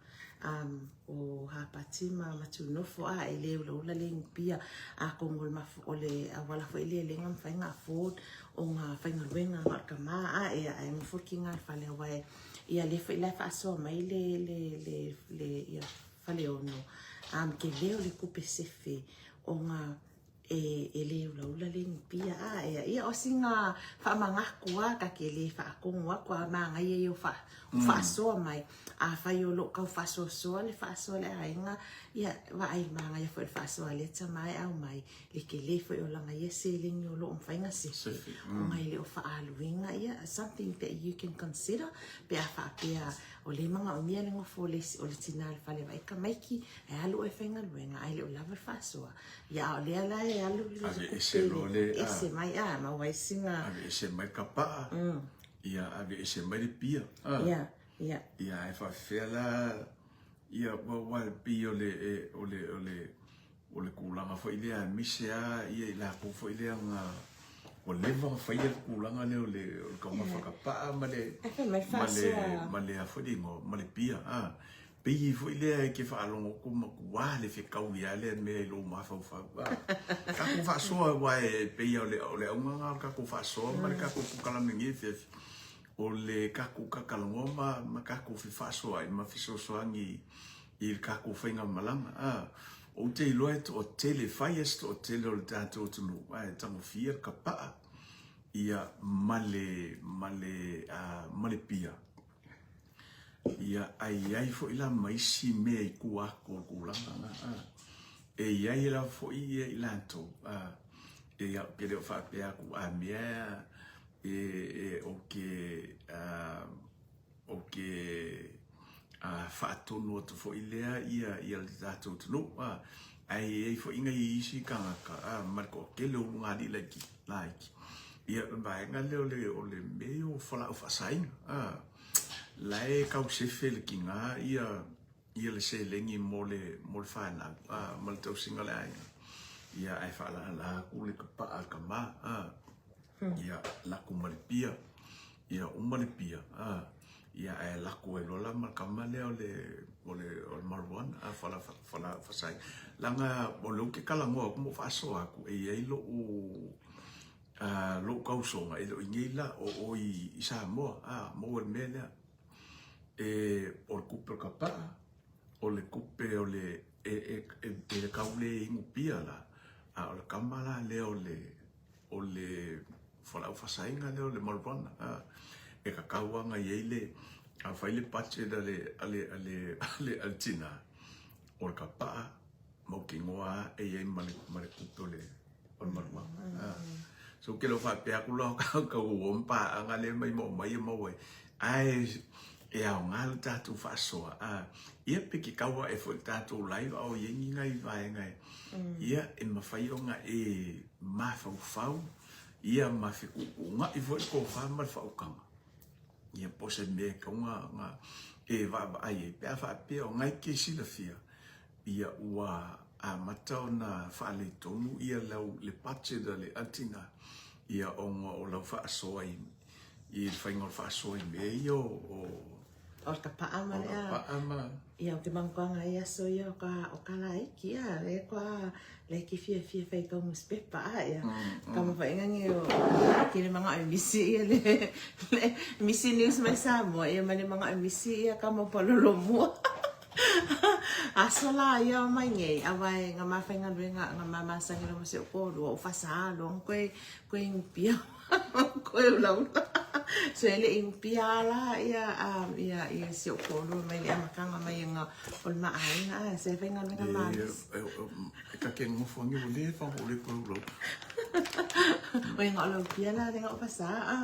Um, o Hapati ma Matunofo, a e le ulaula le inupia, atonu o le mafu, o le auala foi lea lea na mafai ona afford o nga faigaluega na o le tama a e ae nofo le kiga i le fale aua e ia lea foi la e faasoa mai le le le le ia Faleono um tele o le tupe sefe o nga e e le ulaula le inupia a e ia o sina faamanatu a ta te le faatonu atu a manaia ia o faa o faasoa mai afai o loo tau faasoasoa le faasoa a le aiga ia vaai manaia foi le faasoa a lea tama e aumai le tele foi o lana ia seleni o loo mafai ona sefe ona e le o faaaluina ia something that you can consider pe a faapea o lea e manaomia le nofo o le o le tina i le fale vaai tamaiti ae alu oe e faigaluega ae le o lava le faasoa ia a o lea la e alu le Ave ese loa le a. Ese mai a maua ai sina Ave ese mai kapaa. Ia ave ese mai le pia. A. Ia ia. Ia ae faafefea la ia aua e pei o le e o le o le o le tulaga foi lea aemaise lava ia i latou foi lea na ua leva ona faia le tulaga lea o le o le taumafa kapaa ma le Ae fai mai ma le faasoa. ma le a foi le igoa ma le pia a. Pei foi lea e te faalogo atu matua le fetaui lava lea mea i lou mafaufau. A, tatou faasoa aua e pei o le, o le auga lena o le tatou faasoa ma le tatou polokalame i lenei afiafi, o le tatou talatalanoa ma, ma tatou fefaasoaai ma fesoasoani i le tatou faigamalaga. A, ou te iloa e toatele, fai lava si toatele o le tatou atunuu ae tagofia le kapaa, ia, ma le, ma le, a, ma le pia. Ia, ae i ai foi la ma isi mea i tua atu o le tulaga lena, a. E i ai lava foi ia i latou, a, e ou te le o faapea atu a mea e, e, ou te, a, ou te, a, faatonu atu foi lea ia, ia le tatou atunuu, a. Ae i ai foi nai isi tagata, a, ma le toatele o ulugalii laiti, laiti, ia, o le vaega lea o le, o le mea ia o fualaau faasaina, a. La e tau sefe le tiga ia ia le seleni mo le mo le fanau a ma le tausiga o le aiga ia ae faalaalaa atu le kapaa a le tama a ia laku ma le pia ia uma le pia a. Ia ae lako ai loa la ma le kama lea o le o le o le marijuana a fala fala fasai. Leaga o lea ou te talanoa atu ma ou faasoa atu e i ai lo'u lo'u tausoga e le o i inei la o o i Samoa a maua i le mea lea. E o le tupe o le tapaa, o le tupe o le e e e tau le inu pia la, a o le kama la lea o le o le fualaau faasaina lea o le marijuana a e tatau lava ona i ai le a fai le budget a le a le a le a le tina o le tapaa mautinoa lava e i ai ma le ma le tupe o le o le marijuana a so ou te le o faapea atu la o tau uo ma paaga lea e maua mai e maua ai ae e aoga le tatou faasoa a ia pe te tau ae foi i le tatou live a o i ai ni nai vaega e ia e mafai ona e mafaufau ia ma fetuutuunai foi le tofa ma le faautaga ia po o se mea e tatau ona e vaavaai ai pe a faapea o na e te silafia ia ua amata ona faaletonu ia lau le budget a le tina ia ona o lau faasoa i i le faiga o le faasoa i mea ia o O le tapaa ma le tapaa ma Ia o ke manguaga ai aso ia o ka o ka laiki a le koa le ke fiafia fai kau newspaper a ia ka mafainga nge o ke le manga o misi ia le le misi news mai Samoa ia ma le manga o misi ia ka mo palolo mua. Aso la ia o mai ngei awa e nga mafaigaluega nga mamasangi lo mo se o kōlua o fasa lo koe koe ngupia Koe ulaula. So e le i pia la ia ia ia si o kōlua mai le amataga mai nga o le maaiga a se faigaluega malosi. E ka ke ngofo angi o le fa o le koe ulaula. O nga o lau pia la le nga o fasa a.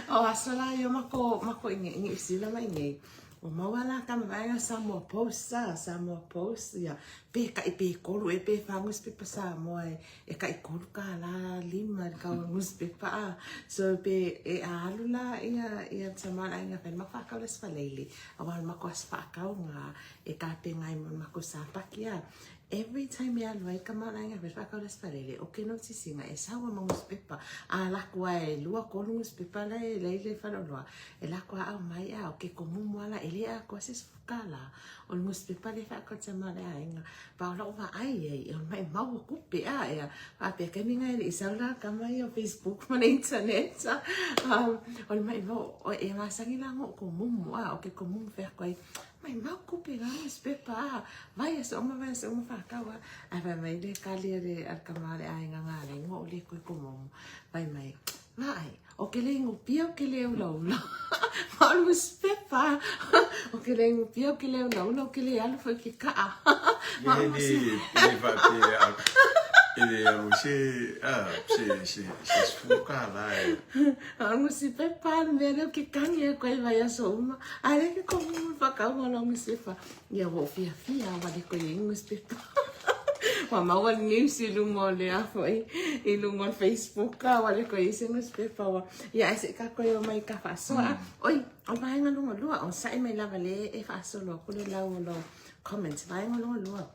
O aso la ia mako mako i ngi sila mai nei. O maua la ka vaega Samoa Post a Samoa Post ia pe kai pe kolu e pe wha newspaper Samoa e, e kai kolu ka la lima le kau newspaper a. So pe e alu la ia ia Samoa la inga whai mako akau le sfaleili. A wa mako as whaakau ngā e ka pe ngai mo mako sapaki a. Every time e alu ai ka malaga me whakau le sparele, o ke notisinga e saua ma newspaper, a lako a e lua kolu newspaper la e lei le whaloloa, e lako a au mai a o ke komumu ala e le a koa se sfuka la, o le newspaper le whakau te male a inga, pa o lau wa ai ai, e o mai maua kupe a ea, a pea ke minga e le isau la kama i o Facebook ma le internet, o le mai mau, o e masangi la ngo komumu a, o ke komumu whakau ai, Mai mau kupe ngā newspaper a, vai aso uma, vai aso uma whakau a. Ai vai mai le kali a le a kama le ai ngā ngā le ngō le koe komomo. Vai mai, ngā ai, o ke le ingo pia o ke le ula ula. Ma o le newspaper, o ke le ingo pia o ke le ula ula o ke le alu foi ke kaa. Ma o le E le whapea, e le alu se, a, se, se, se sfuka la e. Nusipepa le mea lea o ke kani e koe vai aso uma. A le ke komu mo whakaunga lo nusipepa. Ia ua ou fiafia ua le koe i nusipepa. Ua maua le news i luga o le a foi i luga o le Facebook a ua le koe i se nusipepa ua. Ia ae se i ka koe o mai ka faasoa. Oi, o le vaega lona lua, onosai mai lava lea e faasolo atu le lau o lou comment. Vaega lona lua,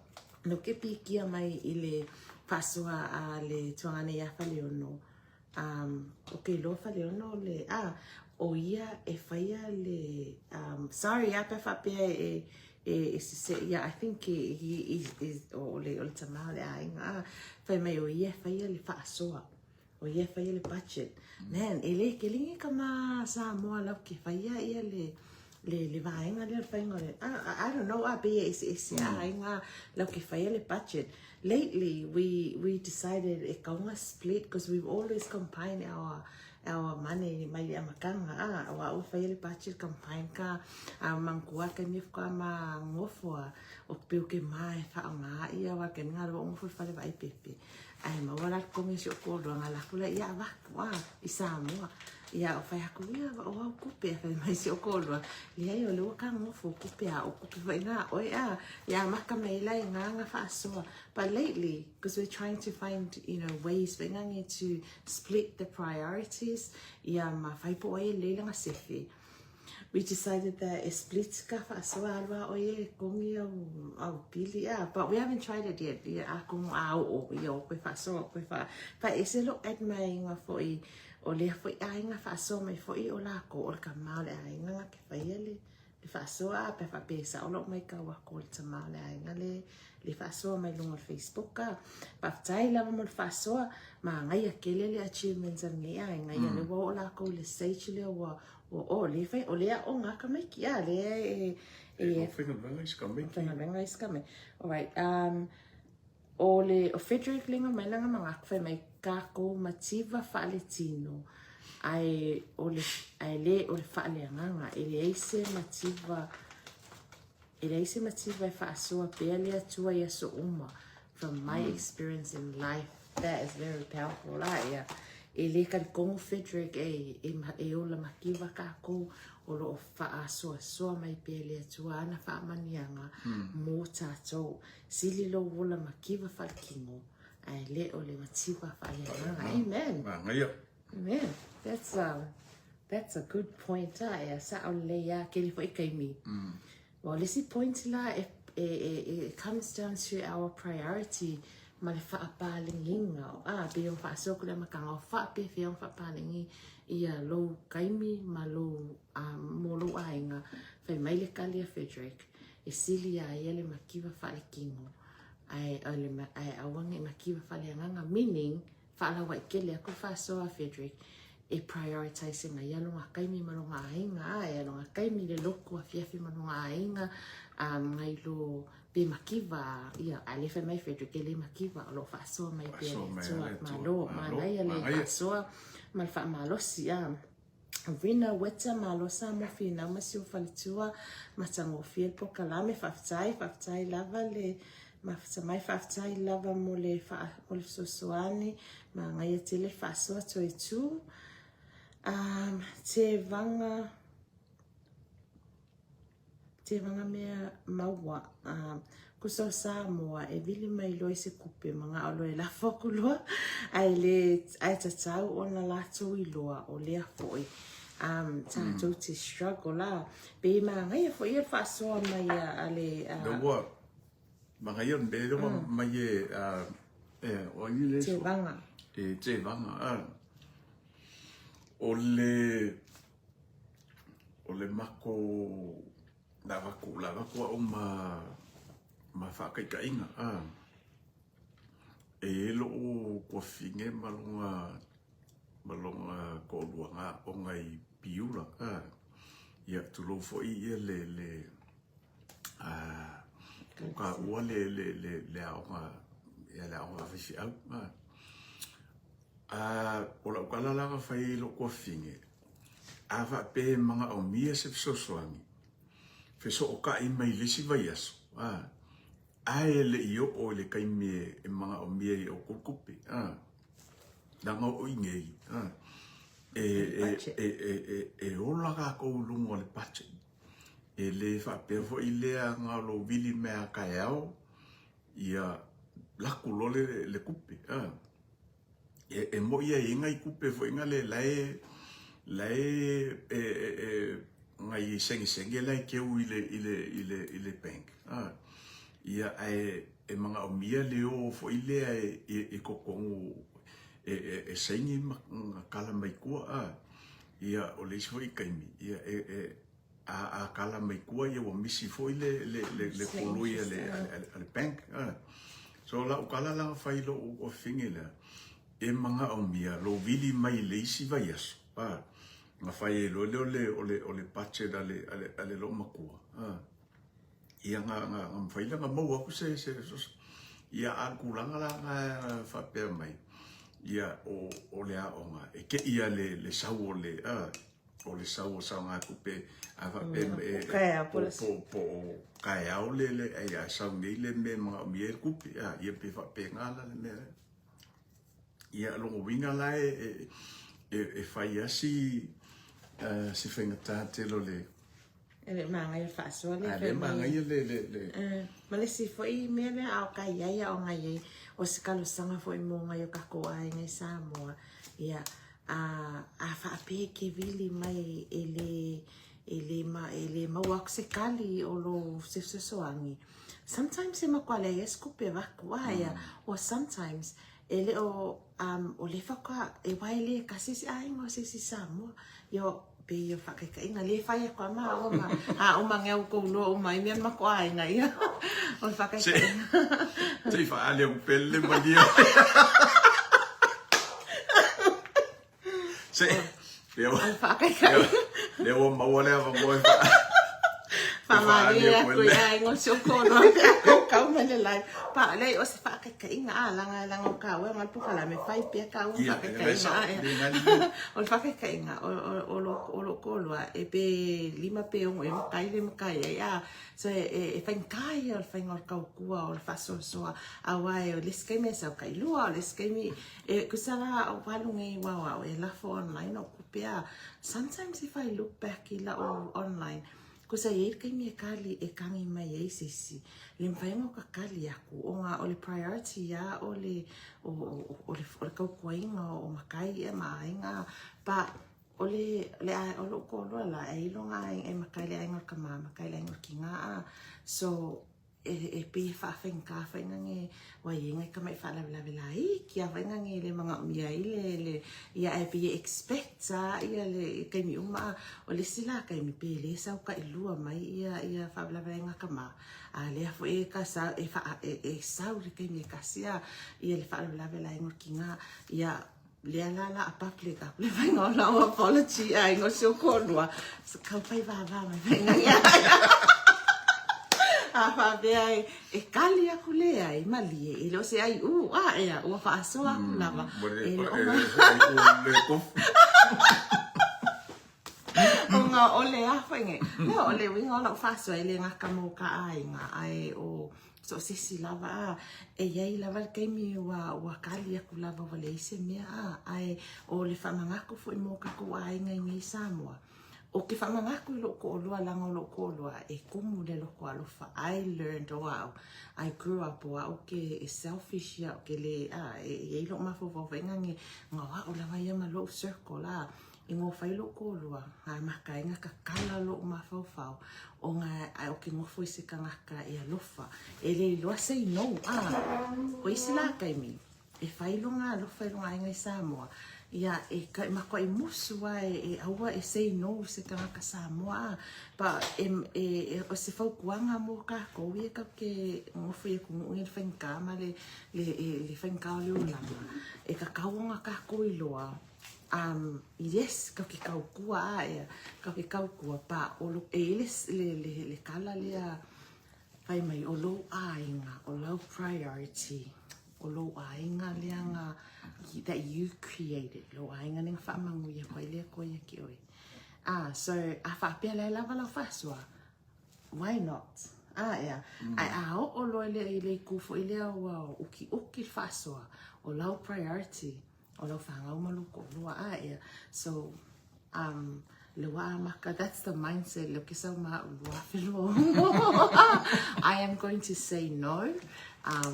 lea ou te pikia mai i le faasoa a le tuagana ia Faleono. Um, o ke iloa Faleono le, ah, o ia e faia le, um, sorry a pe faapea e, e, e sese, yeah, I think he, he is, is, o le, o le tama o le aiga, ah, fai mai o ia e faia le faasoa, o ia e faia le budget. Man, e le keligi ka ma Samoa lau ke faia ia le, le, le vaega lea o le faiga o le, ah, I don't know, ah, pei e eseese aiga lau ke faia le budget. Lately, we, we decided e kaunga split, because we've always combined our, our money mai le amataga, ah, aua ua faia le budget combine ka, a mangkua ka ni ka ma ngofoa, o peu ke ma e whaonga ia wa ke nga lo ngofo fale vai pepe. Ae maua la komi si o kōlua nga laku la ia avaku, ah, i Samoa. Ia o whai aku ia o au kupe a whai mai si o kōlua. Leai o le ua ka ngofo kupe a o kupe whai ngā oe a. Ia maka mai lai ngā ngā whaasoa. But lately, because we're trying to find, you know, ways whai ngangi to split the priorities, ia ma whai po oe leila ngā sefe. We decided that e split ka whaasoa alua oe e kongi au, au pili a. But we haven't tried it yet. Ia a kongo a o o ia o koe whaasoa, koe wha. But e se lo at mai ngā foi. O lea foi aiga faasoa mai foi o lakou o le tama o le aiga na te faia le le faasoa a pe a faapea e sao lau maitau aku o le tama o le aiga le le faasoa mai luga o le Facebook a. Faafetai lava mo le faasoa, manaia tele le achievements a lenei aiga, ia lea ua oo lakou i le stage lea ua ua o lea fai o lea aoga a tamaiti a lea e e faigaluega isi tamaiti. Faigaluega isi tamaiti. Alright, um O le o Frederick le igoa mai lana manatu fai mai tatou mativa faaletino ae o le ae le o le faaleagaga e leai se mativa e leai se mativa e faasoa pea le Atua i aso uma from my experience in life that is very powerful la ia e le talitonu Frederick e, e, e ola mativa tatou o lo o faasoasoa mai pea le Atua ana faamanuiaga mo tatou Sili lou ola mativa faalekino, ae le o le mativa faaleagaga. Amen. Manaia. Amen. That's a, that's a good point. Ah, ea sao lelei a kele foi taimi. Well, le isi point la e, e, e, it comes down to our priority ma le faapalegiga. Ah, pe o faasoa ku le amataga o faapefea ona faapalegi ia lou taimi ma lou, um, mo lou aiga. Fai mai le tali a Frederick. E sili iā ia le mativa faalekino ae ae aua ne i mativa faaleagaga meaning faalauaitele atu le faasoa a Frederick e prioritise ina ia lona taimi ma lona aiga a e lona taimi le lotu afiafi ma lona aiga um nai lo pe mativa ia ae le fai mai Frederick e le mativa o lo o faasoa mai pea le Atua malo manaia le faasoa ma le faamalosi a. Rina Weta malo Samoa finau ma si ou faletua matagofie le polokalame faafetai faafetai lava le mafuta mai faafetai lava mo le faa mo le fesoasoani manaia tele le faasoa toe tu um, te vanga Tevaga mea maua a kusa o Samoa e vili mai loa i se kupe manao loa e lafo aku loa ae le ae tatau ona latou iloa o lea foi um, tatou te struggle la pe manaia foi ia le faasoa mai a le a Lea ua manaia le mea lea ua mai e e o ai le Tevaga e Tevaga a o le O le makou le avatu, le avatu au ma ma faataitaiga a, e i ai lou tuafafine ma lona ma lona toalua na aoga i Piula a, ia tulou foi ia le le a ua taua le le le aoga ia le aoga a faifeau a. A o lau tala la na fai ai i lou tuafafine, A faapea e manaomia se fesoasoani, fesootai mai i le isi vaiaso, a, ae le i oo i le taimi e manaomia ai e outou le tupe, a, leaga o i nei, a, e, e, e, e, e, e ola tatou i luga o le budget. E le faapea foi lea na o lou vili mai a taeao, ia laku loa le, le tupe, a. E, e moi ai ngai tupe foi na le lae lae e, e, e ngai sengesenge lae keu i le i le i le i le bank. Ah. Ia ae e manaomia le o foi lea e, e, e totonu e, e, e saini ma na kala mai tua. Ah. Ia o le isi foi taimi ia e, e a, a kala mai tua ia ua misi foi le, le, le, le koloi a le, a le, a le bank. Ah. So lau tala la na fai lou wafine lea, e manaomia lou vili mai i le isi vaiaso, ah, na fai ai loa lea o le, o le, o le budget a le, a le, a le loomatua, ah. Ia na, na, na mafai lea na maua atu se, se, se, ia a le tulaga la na faapea mai, ia o, o le aoga, e kei ia le, le sau o le, ah, o le sau o saogatupe a faapea e po po po o kaeao le le ai a sau nei le mea e manaomia ai le tupe a ia pe faapena la le mea lea. Ia lona uiga la e e e fai lava si si faigata tele o le E le manaia le faasoa lea A lea manaia le le le Ma le isi foi mea lea a o ka i ai a o ngai ai o se talosaga foi mo ngai o tatou aiga i Samoa ia a a faapea e te vili mai e le e le ma e le maua atu se tali o lou se fesoasoani sometimes e matua leai lava se tupe avatu a ia or sometimes. E le o um o le faatoa e wae le kasi se aiga o se isi Samoa. Io pe ia faakaikaiga le fai aku a maua ma a uma nge au kou loa uma i mea ma ko aiga ia. O le faakaikaiga. Se i faali aku pele malia. Se, lea ua, O le faakaikaiga. lea ua maua le avanoa e faa... Faamalie aku i aiga o si ou toalua pe a kou kau mai le live. Pa, leai o se faakaikaiga a laga laga o kāua e ngā polokalame fai pea kāua Ia, faakaikaiga sao, a le ngali le. O le faakaikaiga o o o lo o lou toalua e pe lima pe ono e makai le makai ai a so e e e faigata ia o le faiga o le tautua o le faasoasoa aua e o le isi taimi e sau tailua o le isi taimi e tusa la o alu nei aua o au e lafo online o tupe a sometimes if I look back i lau online Tusa e i ai le taimi e kali, e kagi mai ai se isi, le mafai ona ka kali aku, ona o le priority a o le, o, o, o le, o le tautuaina o matai ia ma aiga, but o le, le, o lou toalua la, e i lona aiga, e matai le aiga o le tama, matai le aiga o le tina, a, so, e, e pei e faafaigata foi nage ua i ai nai tama'i faalavelave laiti lava foi nage e le manaomia ai le, le ia ae pei e expect lava ia le taimi uma a o le isi la taimi pe le sau tailua mai ia ia faalavelave ai tama a lea foi e ka sau e faa e, e sau le taimi e kasi a ia le faalavelave la aiga o le tiga ia lea la la a public aku le faiga o lau apology aiga o si ou toalua kau fai vava mai faiga ia a faapea e, e kali aku leai malie e le o se ai u a ea ua faasoa aku lava e le o Ona o le a foi nge lea o le uiga o lau faasoa e le gata mo ka aiga ae o so o se isi lava a e i ai lava le taimi ua ua kali aku lava ua leai se mea a ae o le faamanatu foi mo tatou aiga i nei Samoa o ke faamanatu i lou toalua leaga o lou toalua e tumu le loto alofa I learned o au I grew up o au ke e selfish ia o ke le a e i ai lou mafaufau foi nage na o au lava ia ma lou circle a I gofai lou toalua, a makaega kakala lou mafaufau, ona ae o ke nofo i se tagata e alofa, e le iloa say no, a o isi la taimi, e fai lona alofa i lona aiga i Samoa, ia e matuai musu a e aua e say no i se tagata Samoa, a but e, e, o se fautuaga mo kakou ia tatou te nofo i atunuu nei i le faigata ma le, le, le faigata o le olaga, e tatau ona kakou iloa, Um, yes, kau ke kautua a ea, kau ke kautua pa o lo, e i le, le, le, le kala lea fai mai o lou aiga, o lau priority, o lou aiga lea nga, that you created, lou aiga lea nga faamanuia koe lea koe ia ke oe. Ah, so, a faapea la e lava lau faasoa, why not? Ah, ea, mm. Ae a oo loa le, i le itu foi lea ua ukiuki le faasoa, o lau priority, O lau fanau ma lou toalua a ea. So, um, le ua amaka, that's the mindset, le ke sau ma au 2026. I am going to say no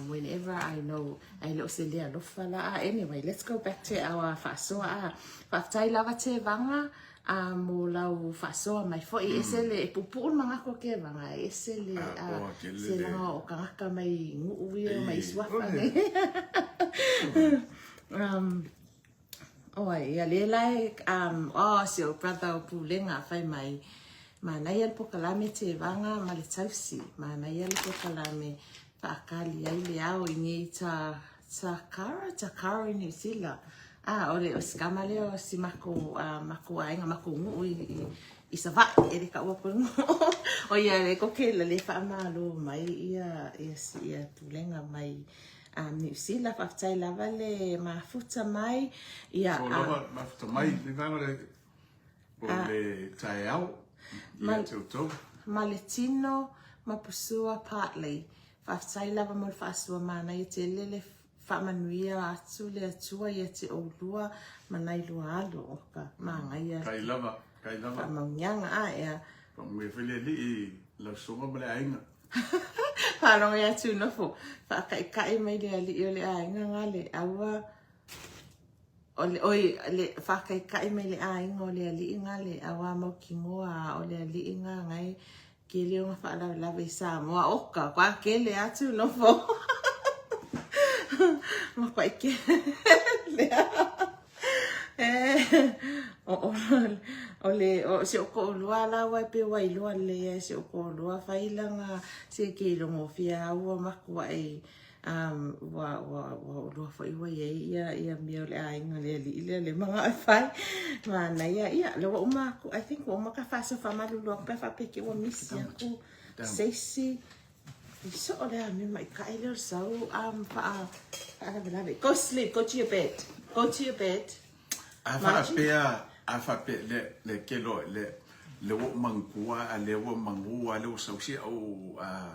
whenever I know, ai le o se le alofa la. Anyway, let's go back to our faasoa. A. Faafetai lava Tevaga a mo lau faasoa mai foi. Mm. Ese le, e puupuu le manatu o Tevaga, e ese le, a, se laga o tagata mai nuu ia, mai suafa nei. Um, oi, ia le la e, um, oh, si ou brother o Pulega fai mai, manaia le pokalame Tevaga ma le tausi, manaia le pokalame faakali ai le ao i nei ta, Takara, Takara i New Zealand. Ah, o le o si kama lea o si makou, uh, makou aiga, makou nuu i, i, i Savaii, e le kaua koe nuu. O ia le koke la le faamalo mai ia, ia, ia Pulega mai um, New Zealand. Faafetai lava le mafuta mai. Ia, So lava mafuta mai, le vaega le, o le taeao, ia te outou. Ma le tino, ma pusua partly. Faafetai lava mo le faasoa manaia tele le faamanuia atu le Atua ia te oulua ma nai lua alo o ka manaia Kai lava, kai lava. Faamauniaga a ea. Faamanuia foi le Alii i lau soga ma le aiga. Faalogo ia Tunofo, faakaika'i mai le Alii o le aiga gale, aua o le, oi, le faakaika'i mai le aiga o le Alii gale, aua mautinoa a o le Alii ga gai Kele ona faalavelave i Samoa. Oka, kua kele atu nofo. Matuai lea. O, o le, o si ou toalua la ua e pei ua iloa lelei e si ou toalua fai lana se ke ilogofie a ua matuai um, ua, ua, ua ulua foi ua i ai ia, ia mea o le aiga le alii lea le manao e fai. Manaia, ia, lea ua uma atu, I think ua uma ka faasoa faamalulu atu pe a faapea ke ua misi atu se isi. I soo le a me maikaʻi lea o le sau um, faa, faalavelave. Go sleep, go to your bed. Go to your bed. A faapea, a faapea, le, le ke lo, le, le ua ou manatua a le ua manu a le ua sau si au, a,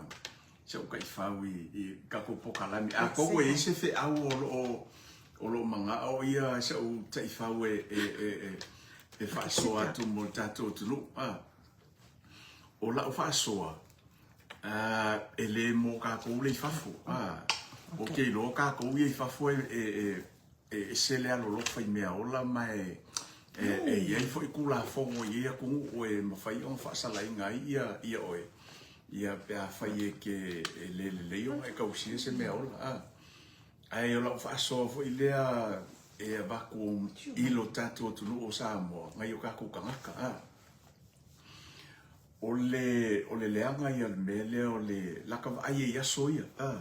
si au taifau i, i tatou polokalame. Atonu e i ai se feau o lo o, o lo o manao ia si au taifau e, e, e, e, e faasoa atu mo le tatou atunuu. A. O lau faasoa, e le mo kākou le i fafo. Ou te iloa kākou ia i fafo e, e, e, e ese le alolofa i mea ola ma e, e, e i ai foi Tulafono i ia atunuu e mafai ona faasalaina ai ia, ia oe, ia pe afai e ke e le lelei ona e tausia se mea ola. A. Ae o lau faasoa foi lea e avatu i lo tatou atunuu o Samoa, nai o tatou tagata. A. O le, o le leaga ia o le mea lea o le laka vaai ai i aso ia, a,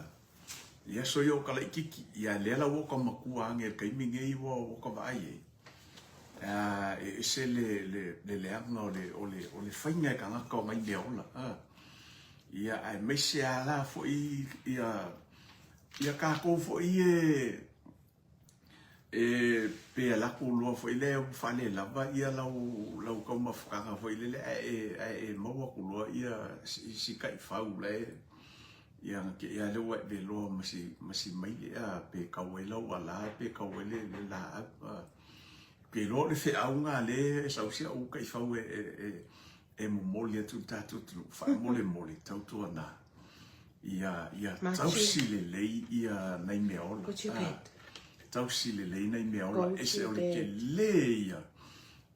i aso ia o ka laitiiti, ia lea la ua ka matua age i le taimi nei ua, ua ka vaai ai, a, e ese le, le, le leaga o le, o le, o le faiga e tagata o nai mea ola, a. Ia, aemaise lava la foi ia, ia tatou foi e, E pe alu atu loa foi lea ua faalelava ia lau lau taumafataga foi lele ae e ae e maua atu loa ia si taifau la e ia na te i a lea ua e veloa ma si ma si maile a pe kau ai lau ala pe kau ai le le laau a. Ou te iloa o le feau lena lea e sau si au taifau e e e e momoli atu i le tatou atunuu faamolemole tautuana ia ia tausi lelei ia nai mea ola. Tausi lelei nai mea ola ese o le tele ia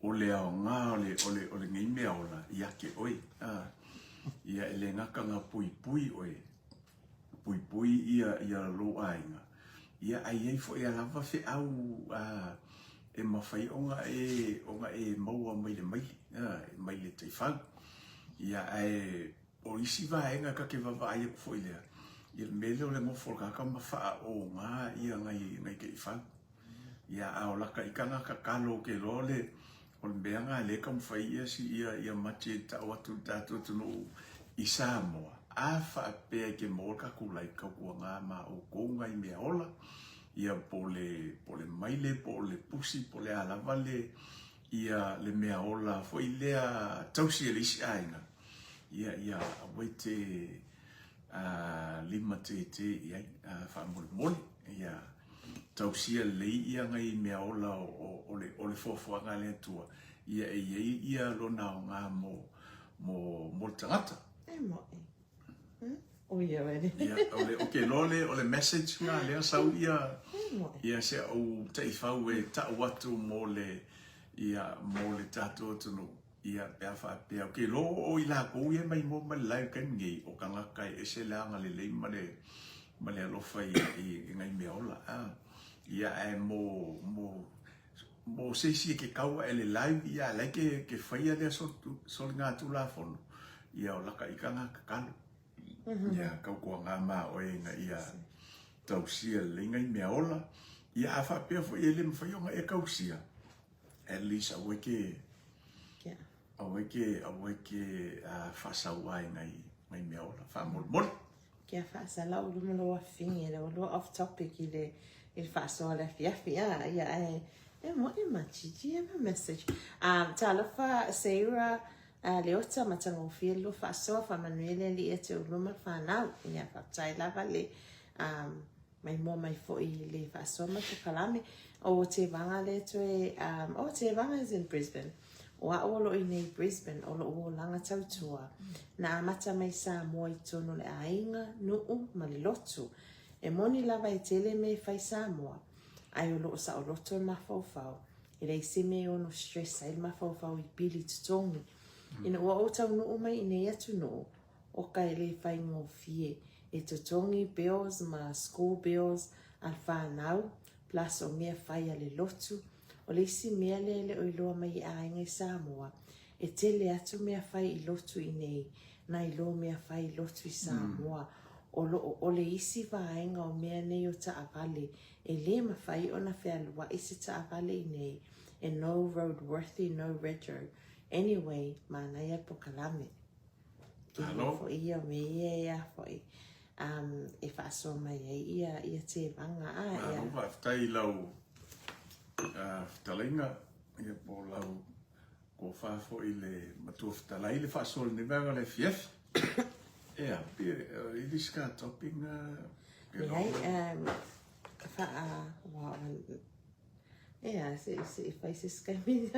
o le aoga o le o le o lenei mea ola ia te oe. Ia e le gata na puipui oe puipui ia ia lou aiga, ia ae i ai foi a lava feau a e mafai ona e ona e maua mai le maile, a mai le taifau. Ia ae o isi vaega ta te vaavaai atu foi lea, ia le mea lea o le nofo o le tagata ma faaoga ia nai nai taifau. Ia a o laka i tagata tatalo ou te iloa o le o le mea lena lea e taumafai ia si ia ia mati e tau atu i le tatou atunuu i Samoa, a faapea e te maua le tatou life tautuaga ma outou nai mea ola, ia po o le po o le maile po o le pusi po o le a lava le ia le mea ola foi lea tausi e le isi aiga, ia ia aua e te a limatete i ai faamolemole, ia tausia lelei ia nai mea ola o, o, le, o le fuafuaga a le Atua, ia e i ai ia lona aoga mo, mo, mo le tagata. E moʻi. Hmm? Oh, ia wele. Ia, o le, okay, lo le, o le message nga lea sau ia, ia se au taifau e tau atu mo le, ia, mo le tatou atunuu. Ia, pe a faapea, ou te iloa o i lakou ia e maimoa mai le lae i le taimi nei, o tagata e ese le agalelei ma le, ma le alofa i, i, i nai mea ola. A, ia, ae mo, mo, mo se isi e ke kau aʻe le live, ia, a la e ke, ke faia lea soligatulafono, ia, o laka i ka tatalo. Ia, tautuaga ma oe ina ia tausia lelei nai mea ola. Ia, a faapea foi e le mafai ona e tausia, At least aua e ke, aua e ke, aua e ke faasaua ai nai, nai mea ola, faamolemole. Kia faasalau i luma lou afine, le ua off topic i le, i le faasoa le afiafi, a, ia, ae, e moʻi ma Gigi e ma message. Um, talofa Sarah, uh, Leota, matagofie le lua faasoa, faamanuia le Alii ia te ulua ma le fanau. Ia, faafetai lava le, um, Maimoa mai foi i le faasoa ma polokalame. O Tevaga lea toe, um, oh, Tevaga is in Brisbane. O a'u o loo i nei Brisbane, o lo'u olaga tautua. Na amata mai Samoa i totonu o le aiga, nuu, ma le lotu. E moni lava e tele mea e fai Samoa, ae o loo saoloto le mafaufau. E leai se mea e ono stress ai le mafaufau i pili totogi. Ina ua ou taunuu mai i nei atunuu, Oka e le faigofie e totogi bills ma school bills. a le fanau plus o mea fai a le lotu. O le isi mea lea e le o iloa mai e aiga i Samoa, e tele atu mea fai i lotu i nei nai lo mea fai i lotu i Samoa. O lo o o le isi vaega o mea nei o taavale, e le mafai ona fealuai se taavale i nei, e no road worthy, no rego. Anyway, manaia le pokalame. Tele foi ia o mea ia e a foi, um, e faasoa mai ai ia, ia tevaga. A, ia. Malo faafetai i lau fetalaiga, ia po o lau tofa foi i le matua fetalai le faasoa i lenei vaega o le afiafi. Ea, pe i le isi ka topic na... Leai, um, faa, ua, Ea, se i, se i fai se isi taimi.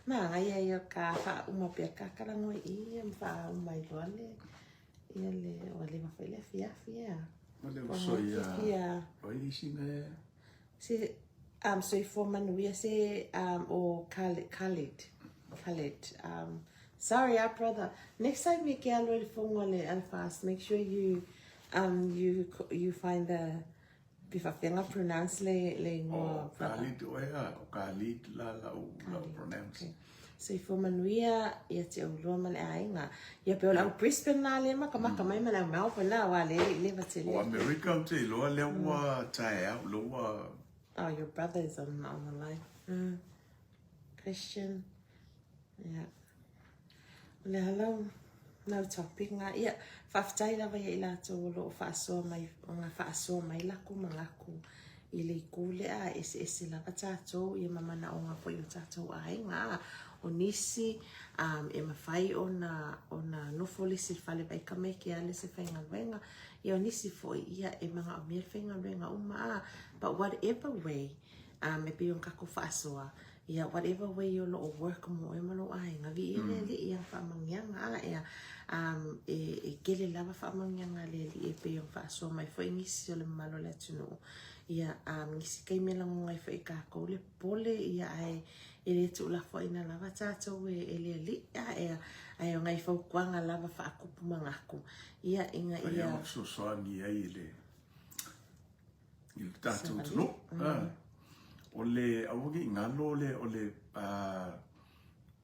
Manaia ia o ka faauma pea ka talanoa i i ma faauma ai loa le, ia le, ua leva foi le afiafi, ea. O le uso ia, o ai isi na e? Se, um, soifua manuia se, um, o Khaled, Khaled, Khaled, um, sorry ah brother, next time e ke alu ai le fono a le, a le fast, make sure you, um, you, you find the, Pe faapea pronounce le le igoa. O Khalid oe a, o Khalid la lau lau pronounce. Okay. Soifua manuia ia te oulua ma le aiga. Ia pe o lau Brisbane la le makamaka mai ma lau Melbourne la wa le le leva tele. O Amerika ou te iloa lea ua taeao, lea ua. Oh, your brother is on on the line. Christian. Yeah. O le ala o nau topic-ga, ia, faafetai lava ia i latou o lo o faasoa mai, ona faasoa mai lakou manatu i le itu lea, a eseese lava tatou, ia ma manaoga foi o tatou aiga, a o nisi, um, e mafai ona, ona nofo le isi i le fale vaai tamaiti e alu e se faigaluega, ia o nisi foi, ia, e manaomia le faigaluega uma, a, but whatever way, um, e pei ona tatou faasoa, Ia whatever way o lo o work mo oe ma lou aiga, viia le Alii i ana faamanuiaga, a ea, um, e, e tele lava faamanuiaga a le Alii e pei ona faasoa mai foi nisi o le mamalu o le atunuu. Ia, um, nisi taimi e lagona ai foi e tatou le popole, ia ae e le tuulafoaiina lava tatou e, e le Alii, a ea, ae o nai fautuaga lava faatupu manatu, ia, ina ia. Fai ona fesoasoani ai i le i le tatou atunuu. Mm. O le aua ne i galo le o le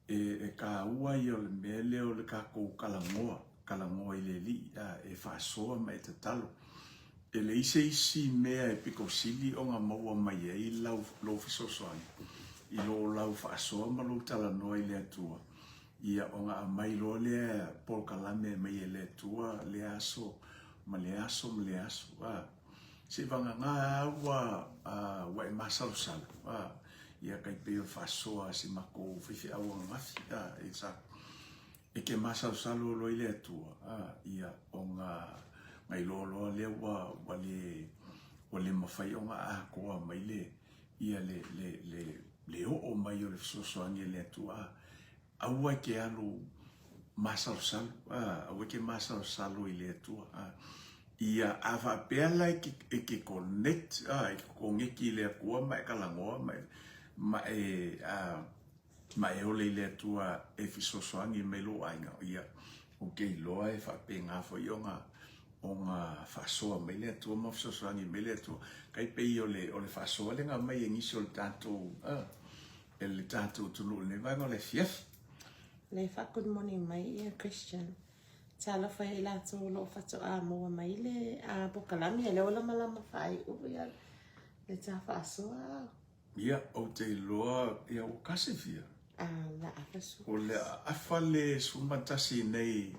e, e kāua ia o le mea lea o le tatou talanoa, talanoa i le Alii, a, e faasoa ma e tatalo. E leai se isi mea e pito sili ona maua mai ai lau, lou fesoasoani i lo lau faasoa ma lou talanoa i le Atua, ia ona aumai loa lea polokalame mai e le Atua lea aso ma lea aso ma lea aso. A, Seivagana a ua ua e masalosalo a ia kai pei o le faasoa a si makou faifeau ananafi a e sa e ke masalosalo loa i le Atua a ia ona na iloa loa lea ua ua le ua le mafai ona atoa mai le ia le le le le oo mai o le fesoasoani a le Atua a Aua e ke alu masalosalo, a, aua e ke masalosalo i le Atua, a. Ia, a faapea la e ke, e ke connect, a, e ke koneki i le Atua ma e talanoa ma e, ma e, a, ma e ole i le Atua e fesoasoani mai lou aiga, ia, ou te iloa e faapena foi ona, ona faasoa mai le Atua ma fesoasoani mai le Atua. Tai pei o le, o le faasoa lea na aumai e nisi o le tatou, a, E le tatou atunuu i lenei vaega o le afiafi. Le fa good morning mai ia Christian. Talofa ia i latou o lo o faatoa maua mai le a pokalame ia lea ua lamalama faaiu ia le ta faasoa. Ia, ou te iloa, ia ua kase fia. A, la afa su. O le afa le 11 nei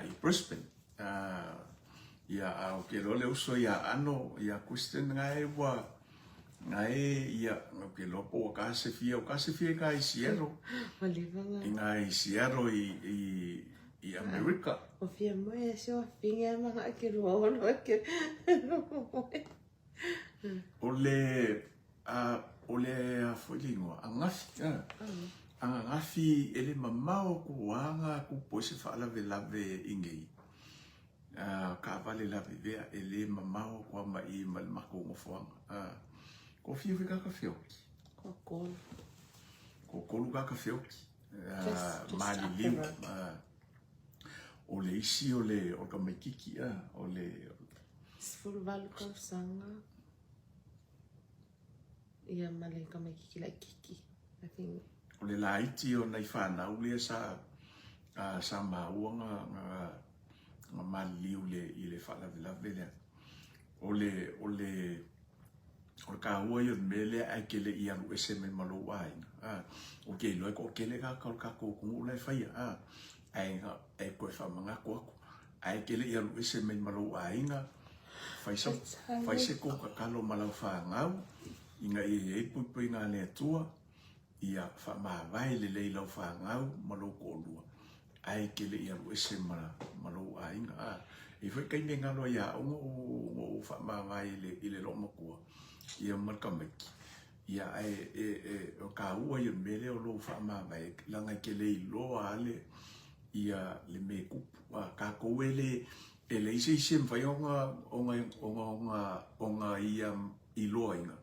i Brisbane. Ia, a ou te iloa le uso ia Ano, ia Christian nga e ua, nga e, ia, ou te iloa po ua kasefia, ua kasefia i nga i Seattle. Ua leva nga. I nga i Seattle i, i, i Amerika. Ua fia moe e se wafine a manga ke rua olo e ke moe. O le, a, o le, a foi le ingoa, angafi, a. Ananafi e le mamao aku o aga aku po se faalavelave i nei. A, taavale lavevea e le mamao aku a ma i ma le matou nofoaga. A, ko fia foi kaka feoki? Ko kolu. Ko kolu kaka feoki. A, maliliu. A, o le isi o le, o le tamaititi, a, o le... 18 tausaga. Ia ma le tamaititi laititi. I think. O le laiti o nai fanau lea sa sa maua na na na maliliu i le i le faalavelave lea. O le o le o le taua ia o le mea lea ae te le i alu ese mai ma lou aiga. A, ou te iloa e toatele tagata o le tatou atunuu la e faia, a, ae e toe faamanatu atu, ae te le i alu ese mai ma lou aiga, fai se, fai se kou tatalo ma lau fanau, ina ia i ai le puipuiga a le Atua, ia faamavae lelei lau fanau ma lou toalua, ae te le i alu ese ma, ma lou aiga. A, e i ai foi taimi e galo ai ia au na ou, na ou faamavae i le, i le loomatua, ia ma le tamaiti, ia ae e, e, o le taua ia o le mea lea o lou faamavae, leaga e te le iloa lava le, ia le mea e tupu. A, tatou e le, e leai se isi e mafai ona, ona, ona, ona, ona ia iloaina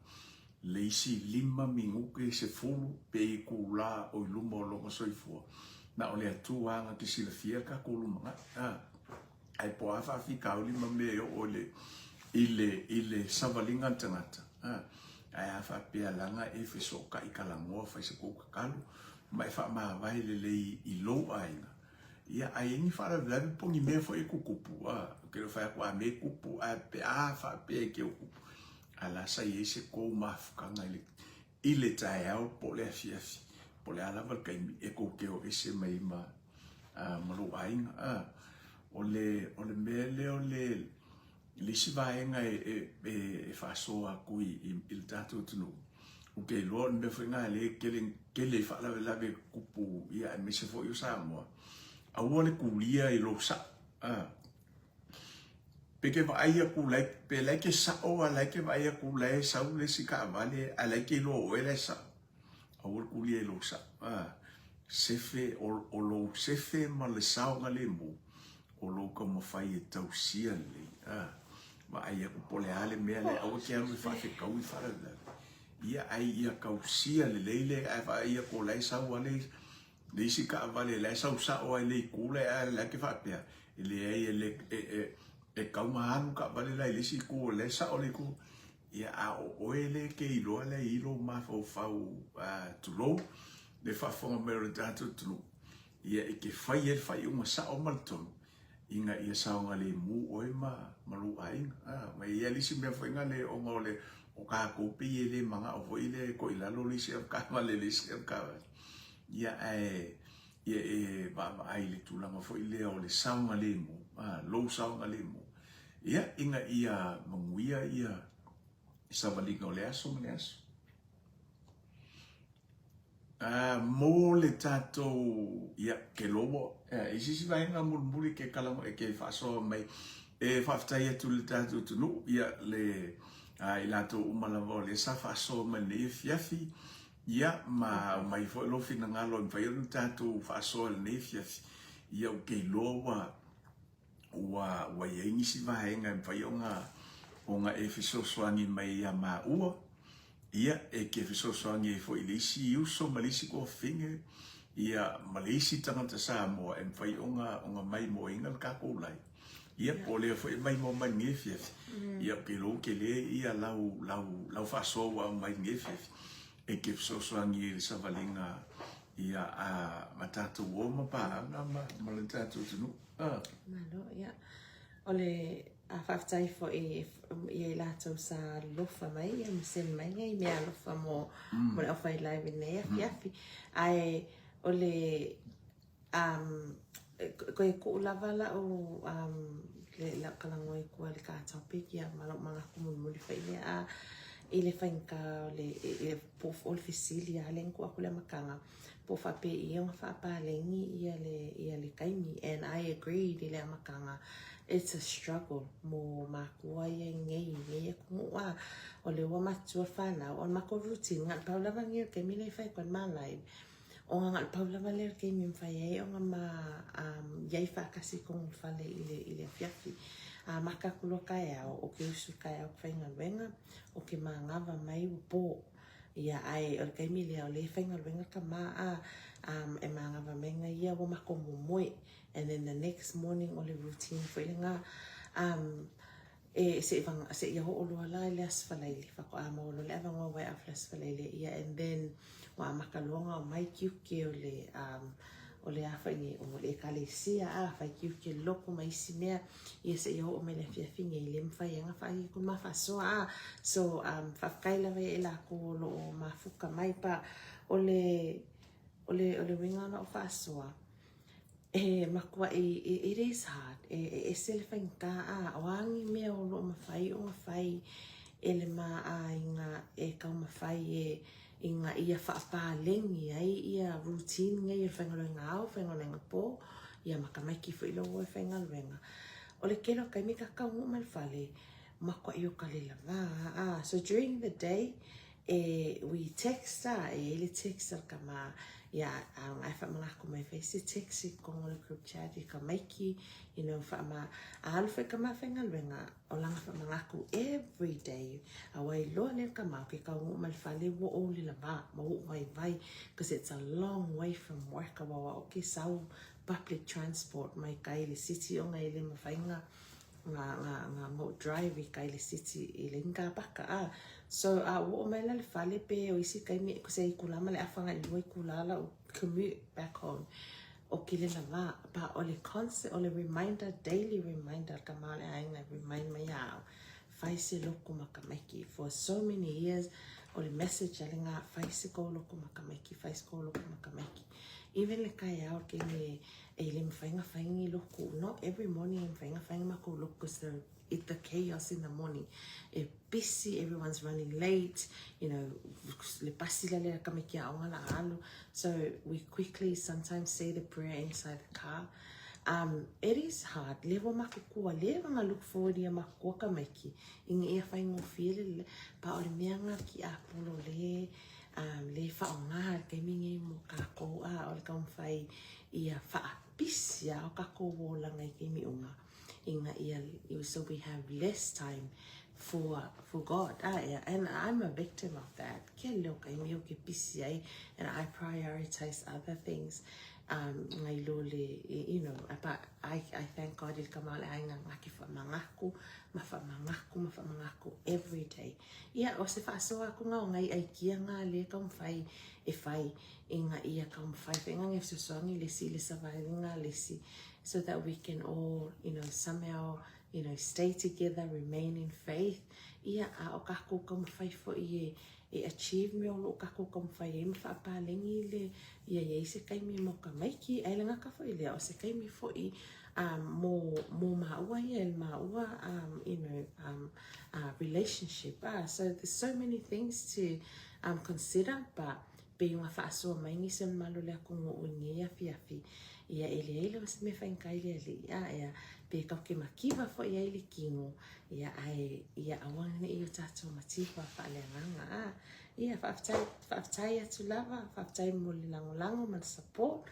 le isi 5 minute, 10 pe itula o i luma o lona soifua, na o le Atua lava na te silafia le tatou lumanai. A, ae po o a faafitauli ma mea e oo i le, i le, i le savaliga a le tagata, a, ae a faapea leaga e fesootai talanoa fai se tou tatalo ma e faamavae lelei i lou aiga, ia a i ai ni faalavelave po o ni mea foi e tutupu, a, ou te le o fai atu a mea e tupu, ae pe a faapea e te o tupu, a la sa i ai se tou mafutaga i le, i le taeao po o le afiafi, po o le a lava le taimi e tou te o ese mai ai ma, a, ma lou aiga. A, o le, o le mea lea o le, le isi vaega e, e, e, e faasoa atu i, i, i le tatou atunuu, ou te iloa o le mea foi lena lea e tele, tele ai faalavelave e tutupu, ia aemaise foi o Samoa, aua le tulia i lou sao. A, pe ke vaai atu la e, pe la e ke sao a la e ke vaai atu la e sau le isi taavale ae la e ke iloa o oe la e sao. Aua le tulia i lou sao. A, sefe, o, o lou sefe ma le saogalemu, o lou taumafai e tausia lelei. A, vaai atu po o le a le mea lea, aua te alu e faafetaui faalavelave. Ia, ae ia tausia lelei le, ae vaai atu o la e sau lava le Le isi taavale la e sau sao lava i le itu lea ae la e te faapea, e leai e le, e, e, e tatau ona alu taavale la i le isi itu o la e sao le itu. Ia, a o oe lea e te iloa la e i lou mafaufau, tulou, le faafofoga mai o le tatou atunuu, ia e te fai ai le faaiuga sao ma le tonu ina ia saogalemu oe ma, ma lou aiga. A, ma e i ai le isi mea foi lena le, ona o le, o tatou pei e le manao foi lea e toilalo le isi avetaavale i le isi avetaavale. Ia, ae ia e vaavaai i le tulaga foi lea o le saogalemu, a, lou saogalemu, ia, ina ia manuia ia savaliga o le aso ma le aso. A, mo le tatou, ia, ke loa, ia, i se isi vaega mulimuli ke kala, ke faasoa mai, e faafetai atu i le tatou atunuu, ia, le, a, i latou uma lava o lea sa faasoa mai lenei afiafi, Ia, ma aumai foi lou finagalo e mafai ona tatou faasoa i lenei afiafi. Ia, ou te iloa ua, ua, ua i ai nisi vaega e mafai ona, ona e fesoasoani mai ia maua. Ia, e te fesoasoani ai foi i le isi uso ma le isi tuafafine, ia, ma le isi tagata Samoa e mafai ona, ona maimoaina le tatou lai. Ia, po o lea foi e maimoa mai lenei afiafi. Ia, ou te iloa ua tele ia lau, lau, lau faasoa ua aumai lenei afiafi e te fesoasoani i le savaliga ia a, a tatou uo ma paaga ma, ma le tatou atunuu. Ah. Malo, ia. O le a faafetai foi ia i latou sa alofa mai, ia ma send mai nai mea alofa mo, mo le aufai live i lenei afiafi. Ae o le Um, koe kuʻu lava lau um, le, lau talanoa i tua i le ka topic ia ma lau manatu mulimuli foi lea a i le faigata o le e, e, po o le fesili a le tuu atu le amataga po o faapei ona faapaleni ia le ia le taimi and I agreed i le amataga it's a struggle mo mākua ia i nei i nei atunuu a o le ua matutua le whanau o le matou routine na o le pau lava nei o le taimi lea e fai atu ai le ma live O ga pau lava lea o le taimi e mafai ai ona ma iai faatasi i totonu o le fale i le, i le afiafi. A maka aku loa taeao, o ke usu taeao ke faigaluega, o ke manava mai ua po. Ia, ae o le taimi lea o lea e faigaluega ka ma a, um, e manava mai ga ia ua matou momoe. And then the next morning o le routine foi lena. Um, E seʻi seia oo loa la i le Aso Faraile faatoa maua loa le avanoa way off le Aso Faraile ia and then ua amata loa ona omai tiute o le um o le a foi nei o le ekalesia a fai tiute lotu ma isi mea ia seia oo mai le afiafi nei le mafai ai ona fai atu ma faasoa a so um faafetai lava ia i latou o loo mafuta mai pa o le o le o le uiga o lau faasoa E matuai, it is hard, e ese le faigata, a o a ni mea o lo o mafai ona fai e le ma aiga e taumafai e ina ia faapaleni ai ia routine nei o le faigaluega ao, faigaluega po, ia ma tamaiti foi lea ua o e faigaluega. O le tele o taimi ta te taunuu mai le fale, matuai o ka le lava, a so during the day, E we text a, e i ai le text a le tama, ia, a o na e faamanatu mai fai se text i totonu o le group chat i tamaiti, you know, faama, a alu foi tama faigaluega, o lana faamanatu every day, a ua iloa lea e le tama, ou te taunuu mai le fale ua ou le lava, ma ua ou vaivai, cause it's a long way from work, aua o au ou te sau public transport mai tai i le city ona e le mafai ona nga nga nga ngo drive i kai le city i le nga baka a so a ua oo mai la le fale pe o isi taimi ko se itula ma le afa agai i lua itula lau commute back home o ke le lava but o le constant o le reminder daily reminder ka ma le aiga e remind mai ia au fai se lotu ma tamaiti for so many years o le message a le nga fai se kou lotu ma tamaiti fai se kou lotu ma tamaiti even le taeao ke me E le mafai ona fai ni lotu, not every morning e mafai ona fai ni makou lotu cause the it the chaos in the morning. E busy, everyone's running late, you know, le pasi la lea tamaiti aoga la alu. So we quickly sometimes say the prayer inside the car. Um, it is hard. Le ua makutua, le ua look forward ia makutua tamaiti. Ina ia faigofie le le, pa o le mea nga ki apolo le, um, le whaonga le taimi nei mo kākou a o le taumafai ia faapisi a o kākou olaga i taimi uma ina ia so we have less time for for God ah yeah and I'm a victim of that ke leo taimi o ke pisi ai and I prioritize other things um ngai lo le you know but I I thank God i le kama o le aiga nga ke whamangaku ma whamangaku ma whamangaku every day Ia, o se faasoa atu nga o ngai aikia nga le taumafai e fai ina ia taumafai foi nga nge fesoasoani le isi i le surviving nga le isi so that we can all, you know, somehow, you know, stay together, remain in faith. Ia, a o kakou taumafai foi e e achieve mea o loo kakou taumafai ai ma faapaleni le ia iai se taimi mo tamaiti ae le gata foi lea o se taimi foi um mo mo maua ia e maua um you know um uh relationship ah so there's so many things to um consider but pei ona faasoa mai nisi o le malo le atunuu i lenei afiafi ia e leai lava se mea faigata i le alii a ea pe tatou te mativa foi ai le kino ia ae ia aua nei o tatou mativa faaleagaga a ia faafetai faafetai atu lava faafetai mo le lagolago ma le support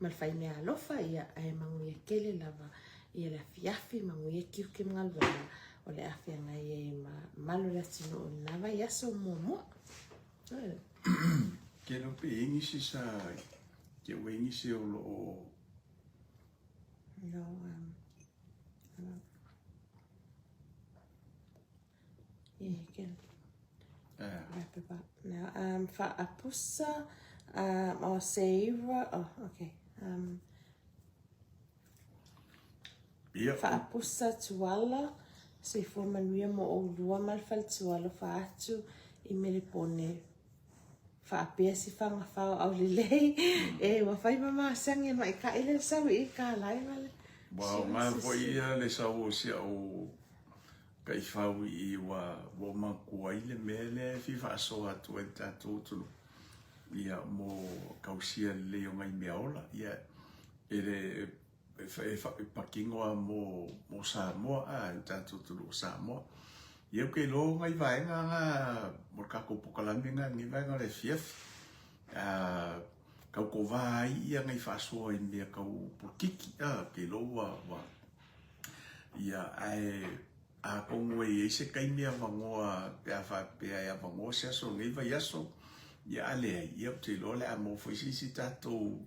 ma le faimea alofa ia ae manuia tele lava ia le afiafi manuia tiute ma galuega o le a feagai ai ma malu le atunuu i lena vaiaso muamua. Ke iloa pe i ai nisi sa ke ua i ai nisi o lo o No, um, no. Yeah, you can wrap it up now. Um, faapusa, um, oh, Seira, oh, okay. Um, Ia. Faapusa Tuala, soifua manuia mo oulua ma le faletua alofa atu i Melepone. Faapea si fagafao aulelei, e ua fai ma masani e maikaʻi le sau i ka lae ma le Ua aoga foi ia le sau o si au taifau i ua ua ou manatua ai le mea lea e fia faasoa atu ai le tatou atunuu ia mo tausia lelei o nai meaola ia e le e patino lava mo mo Samoa a le tatou atunuu o Samoa. Ia ou te iloa o nai vaega na mo le tatou pokalame na lenei vaega o le afiafi. A tau kovā ai ia nai faasoa i mea tau polokiki a ou te iloa ua ua ia ae atonu e i ai se taimi avanoa pe a faapea e avanoa se aso o lenei vaiaso ia a leai ia ou te iloa o le a maua foi se isi tatou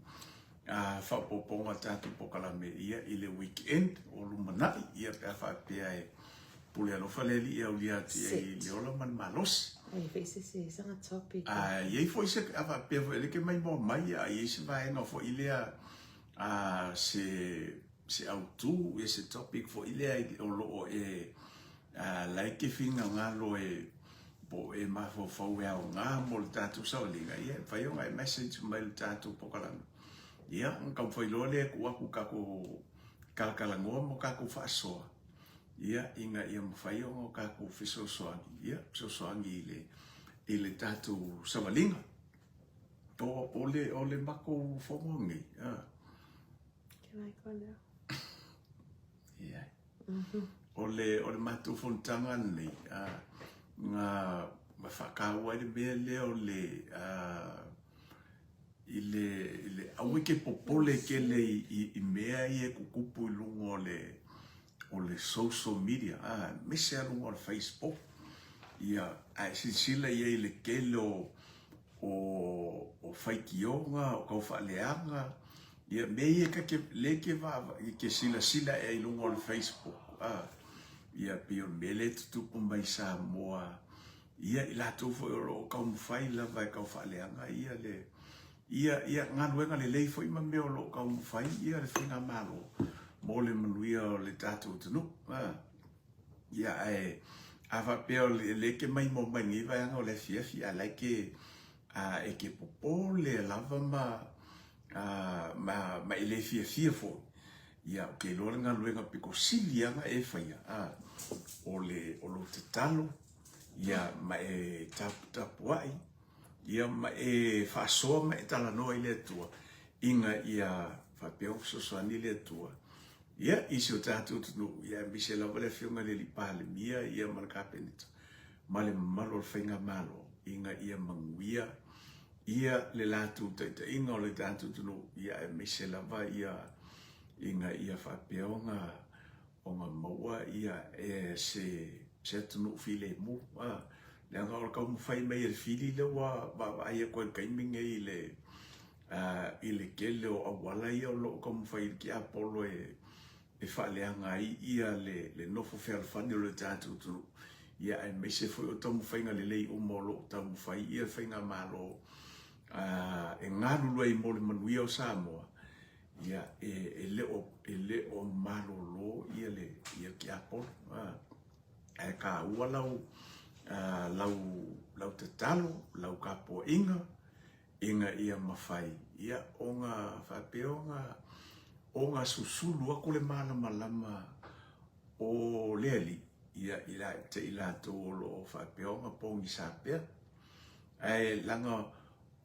a faaopoopoga o le tatou pokalame ia i le weekend o lumanai ia pe a faapea e Pule alofa le Alii e aulia atu i ai i le ola ma le malosi. Ai foi se se sanga topic. A i ai foi se a faapea foi le ke mai mo mai a i ai se vaega foi lea a se se autu ia se topic foi lea o lo o e a la e ke finagalo e po o e mafaufau e aoga mo le tatou sauniga, ia e mafai ona e message mai i le tatou polokalame. Ia, ona taumafai loa lea e tuu atu i tatou kalakalanoa ma tatou faasoa, ia, ina ia mafai ona tatou fesoasoani, ia, fesoasoani i le, i le tatou savaliga. O, o le, o le matou fono lenei, a. Can I go now? Yeah. O le, o le matou fonotaga lenei, a, na, na faataua ai le mea lea o le, a, i le, i le aua e te popole tele i, i, i mea ia e tutupu i luga o le, o le social media, a, aemaise lava luga o le Facebook. Ia, a e silasila i ai i le tele o, o, o faitioga, o taufaaleaga, Ia, mea ia ta te, lea e te vaavaai, e te silasila ea i luga o le Facebook, a, ia, pei o le mea lea e tutupu mai i Samoa, ia, i latou foi o lo o taumafai lava e taufaaleaga ia le, ia, ia, galuega lelei foi ma mea o lo o taumafai ia le faigamalo mo le manuia o le tatou atunuu, a. Ia, ae, a faapea o lea e te maimoa mai i lenei vaega o le afiafi, a o la e te, a, e te popole lava ma, a, ma, ma e le fiafia foi, ia, ou te iloa le galuega pito sili lava ona e faia, a, o le, o lou tatalo, ia, ma e taputapuai, ia, ma e faasoa ma e talanoa i le Atua, ina ia faapea ona fesoasoani le Atua, ia, i si o tatou atunuu, ia, aemaise lava le Afioga i le Alii Palemia, ia, ma le Kapeneta, ma le mamalu o le Faigamalo, ina ia manuia ia le latou taitaiga o le tatou atunuu, ia aemaise lava ia ina ia faapea ona ona maua ia e se se atunuu filemu. A, leaga o le taumafai mai e le fili lea ua vaavaai atu ai i le taimi lenei i le i le tele o auala ia o lo o taumafai e le tiapolo e e faaleaga ai ia le le nofo fealofani o le tatou atunuu, ia aemaise foi o taumafaiga lelei uma o lo o taumafai ia le faigamalo e galulue ai mo le manuia o Samoa, ia e e le o e le o malolo ia le ia le tiapolo. Ae taua lau lau lau tatalo, lau tapuaiga ina ia mafai ia ona faapea ona ona susulu atu le malamalama o le Alii ia ia te i latou o lo o faapea ona pogisa pea. Ae leaga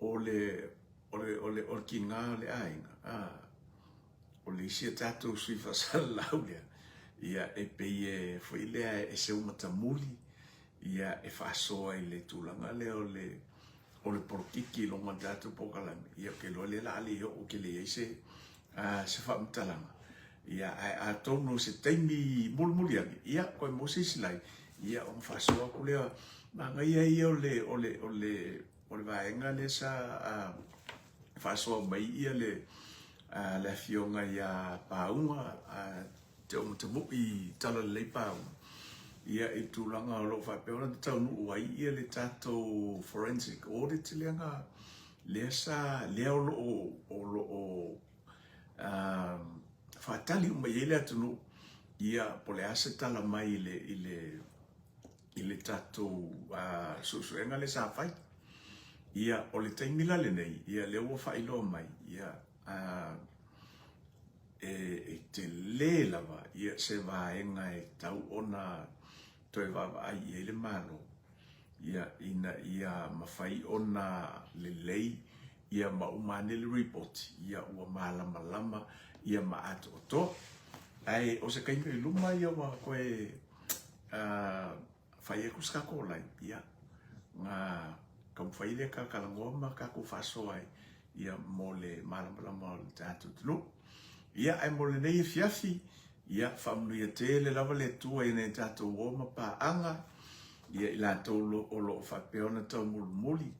o le o le o le o le tiga o le aiga, a, o le isi a tatou sui faasalalau lea, ia e pei e foi lea e seu matamuli ia e faasoa i le tulaga lea o le o le polokiki i luga o le tatou polokalame, ia ou te iloa lea o le a le oo tele i ai se, se faamatalaga. Ia, ae atonu o se taimi mulimuli ane, ia, koe maua se isi lai, ia, ona faasoa atu lea, manaia ia o le, o le, o le, o le vaega lea sa faasoa mai ia le, le afioga ia Pauga, Te Omatamui Talalelei Pauga, ia i tulaga o lo o faapea ona taunuu ai ia le tatou forensic audit lea na lea sa lea o lo o o lo o faatali uma i ai le atunuu ia po o le a se tala mai i le i le i le tatou suesuega lea sa fai. Ia o le taimi la lenei ia lea ua faailoa mai ia e tele lava ia se vaega e tatau ona toe vaavaai i ai le Malo ia ina ia mafai ona lelei ia ma uma ane le ripoti ia ua malamalama ia ma atoatoa. Ae o se taimi i luma ia ua toe fai atu se tatou live, ia, na taumafai lea ta talanoa ma tatou faasoa ai, ia, mo le malamalama o le tatou atunuu. Ia, ae mo lenei afiafi, ia, faamanuia tele lava le Atua i nai a tatou uo ma paaga, ia, i latou o lo o faapea ona taumulimuli,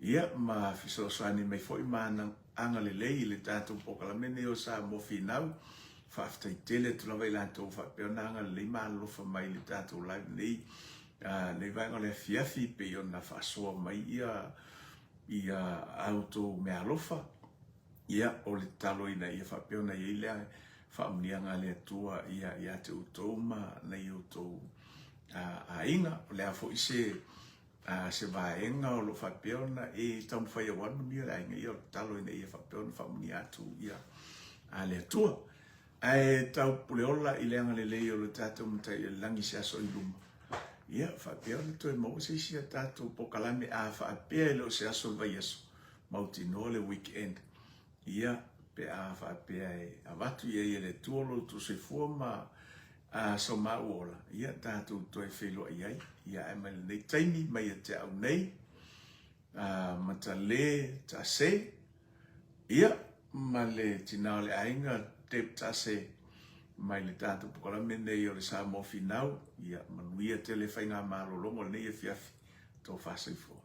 ia, ma fesoasoani mai foi ma ana agalelei i le tatou polokalame lenei o Samoa Finau. Faafetai tele atu lava i latou ua faapea ona agalelei ma alolofa mai i le tatou live nei, lenei vaega o le afiafi pei ona faasoa mai ia ia a outou meaalofa. Ia, o le tatalo ina ia faapea ona i ai le faamanuiaga a le Atua ia ia te outou ma nai outou aiga. O le a foi se se vaega o lo o faapea ona e taumafai aua le manuia o le aiga, ia o le tatalo ina ia faapea ona faamanuia atu ia a le Atua. Ae taupuleola i le agalelei o le tatou Matai i le lagi se aso i luma. Ia, faapea ona toe maua se isi a tatou pokalame a faapea e le o se aso o le vaiaso, mautinoa le weekend. Ia, pe a faapea e avatu i ai e le Atua lo outou soifua ma a so maua ola, ia tatou toe feiloai ai. Ia, ae mai lenei taimi mai ia te au nei, a Matale Tase, ia, ma le tina o le aiga Deb Tase, mai le tatou pokalame nei o le Samoa Finau, ia, manuia tele faigamalologa o lenei afiafi, tofa soifua.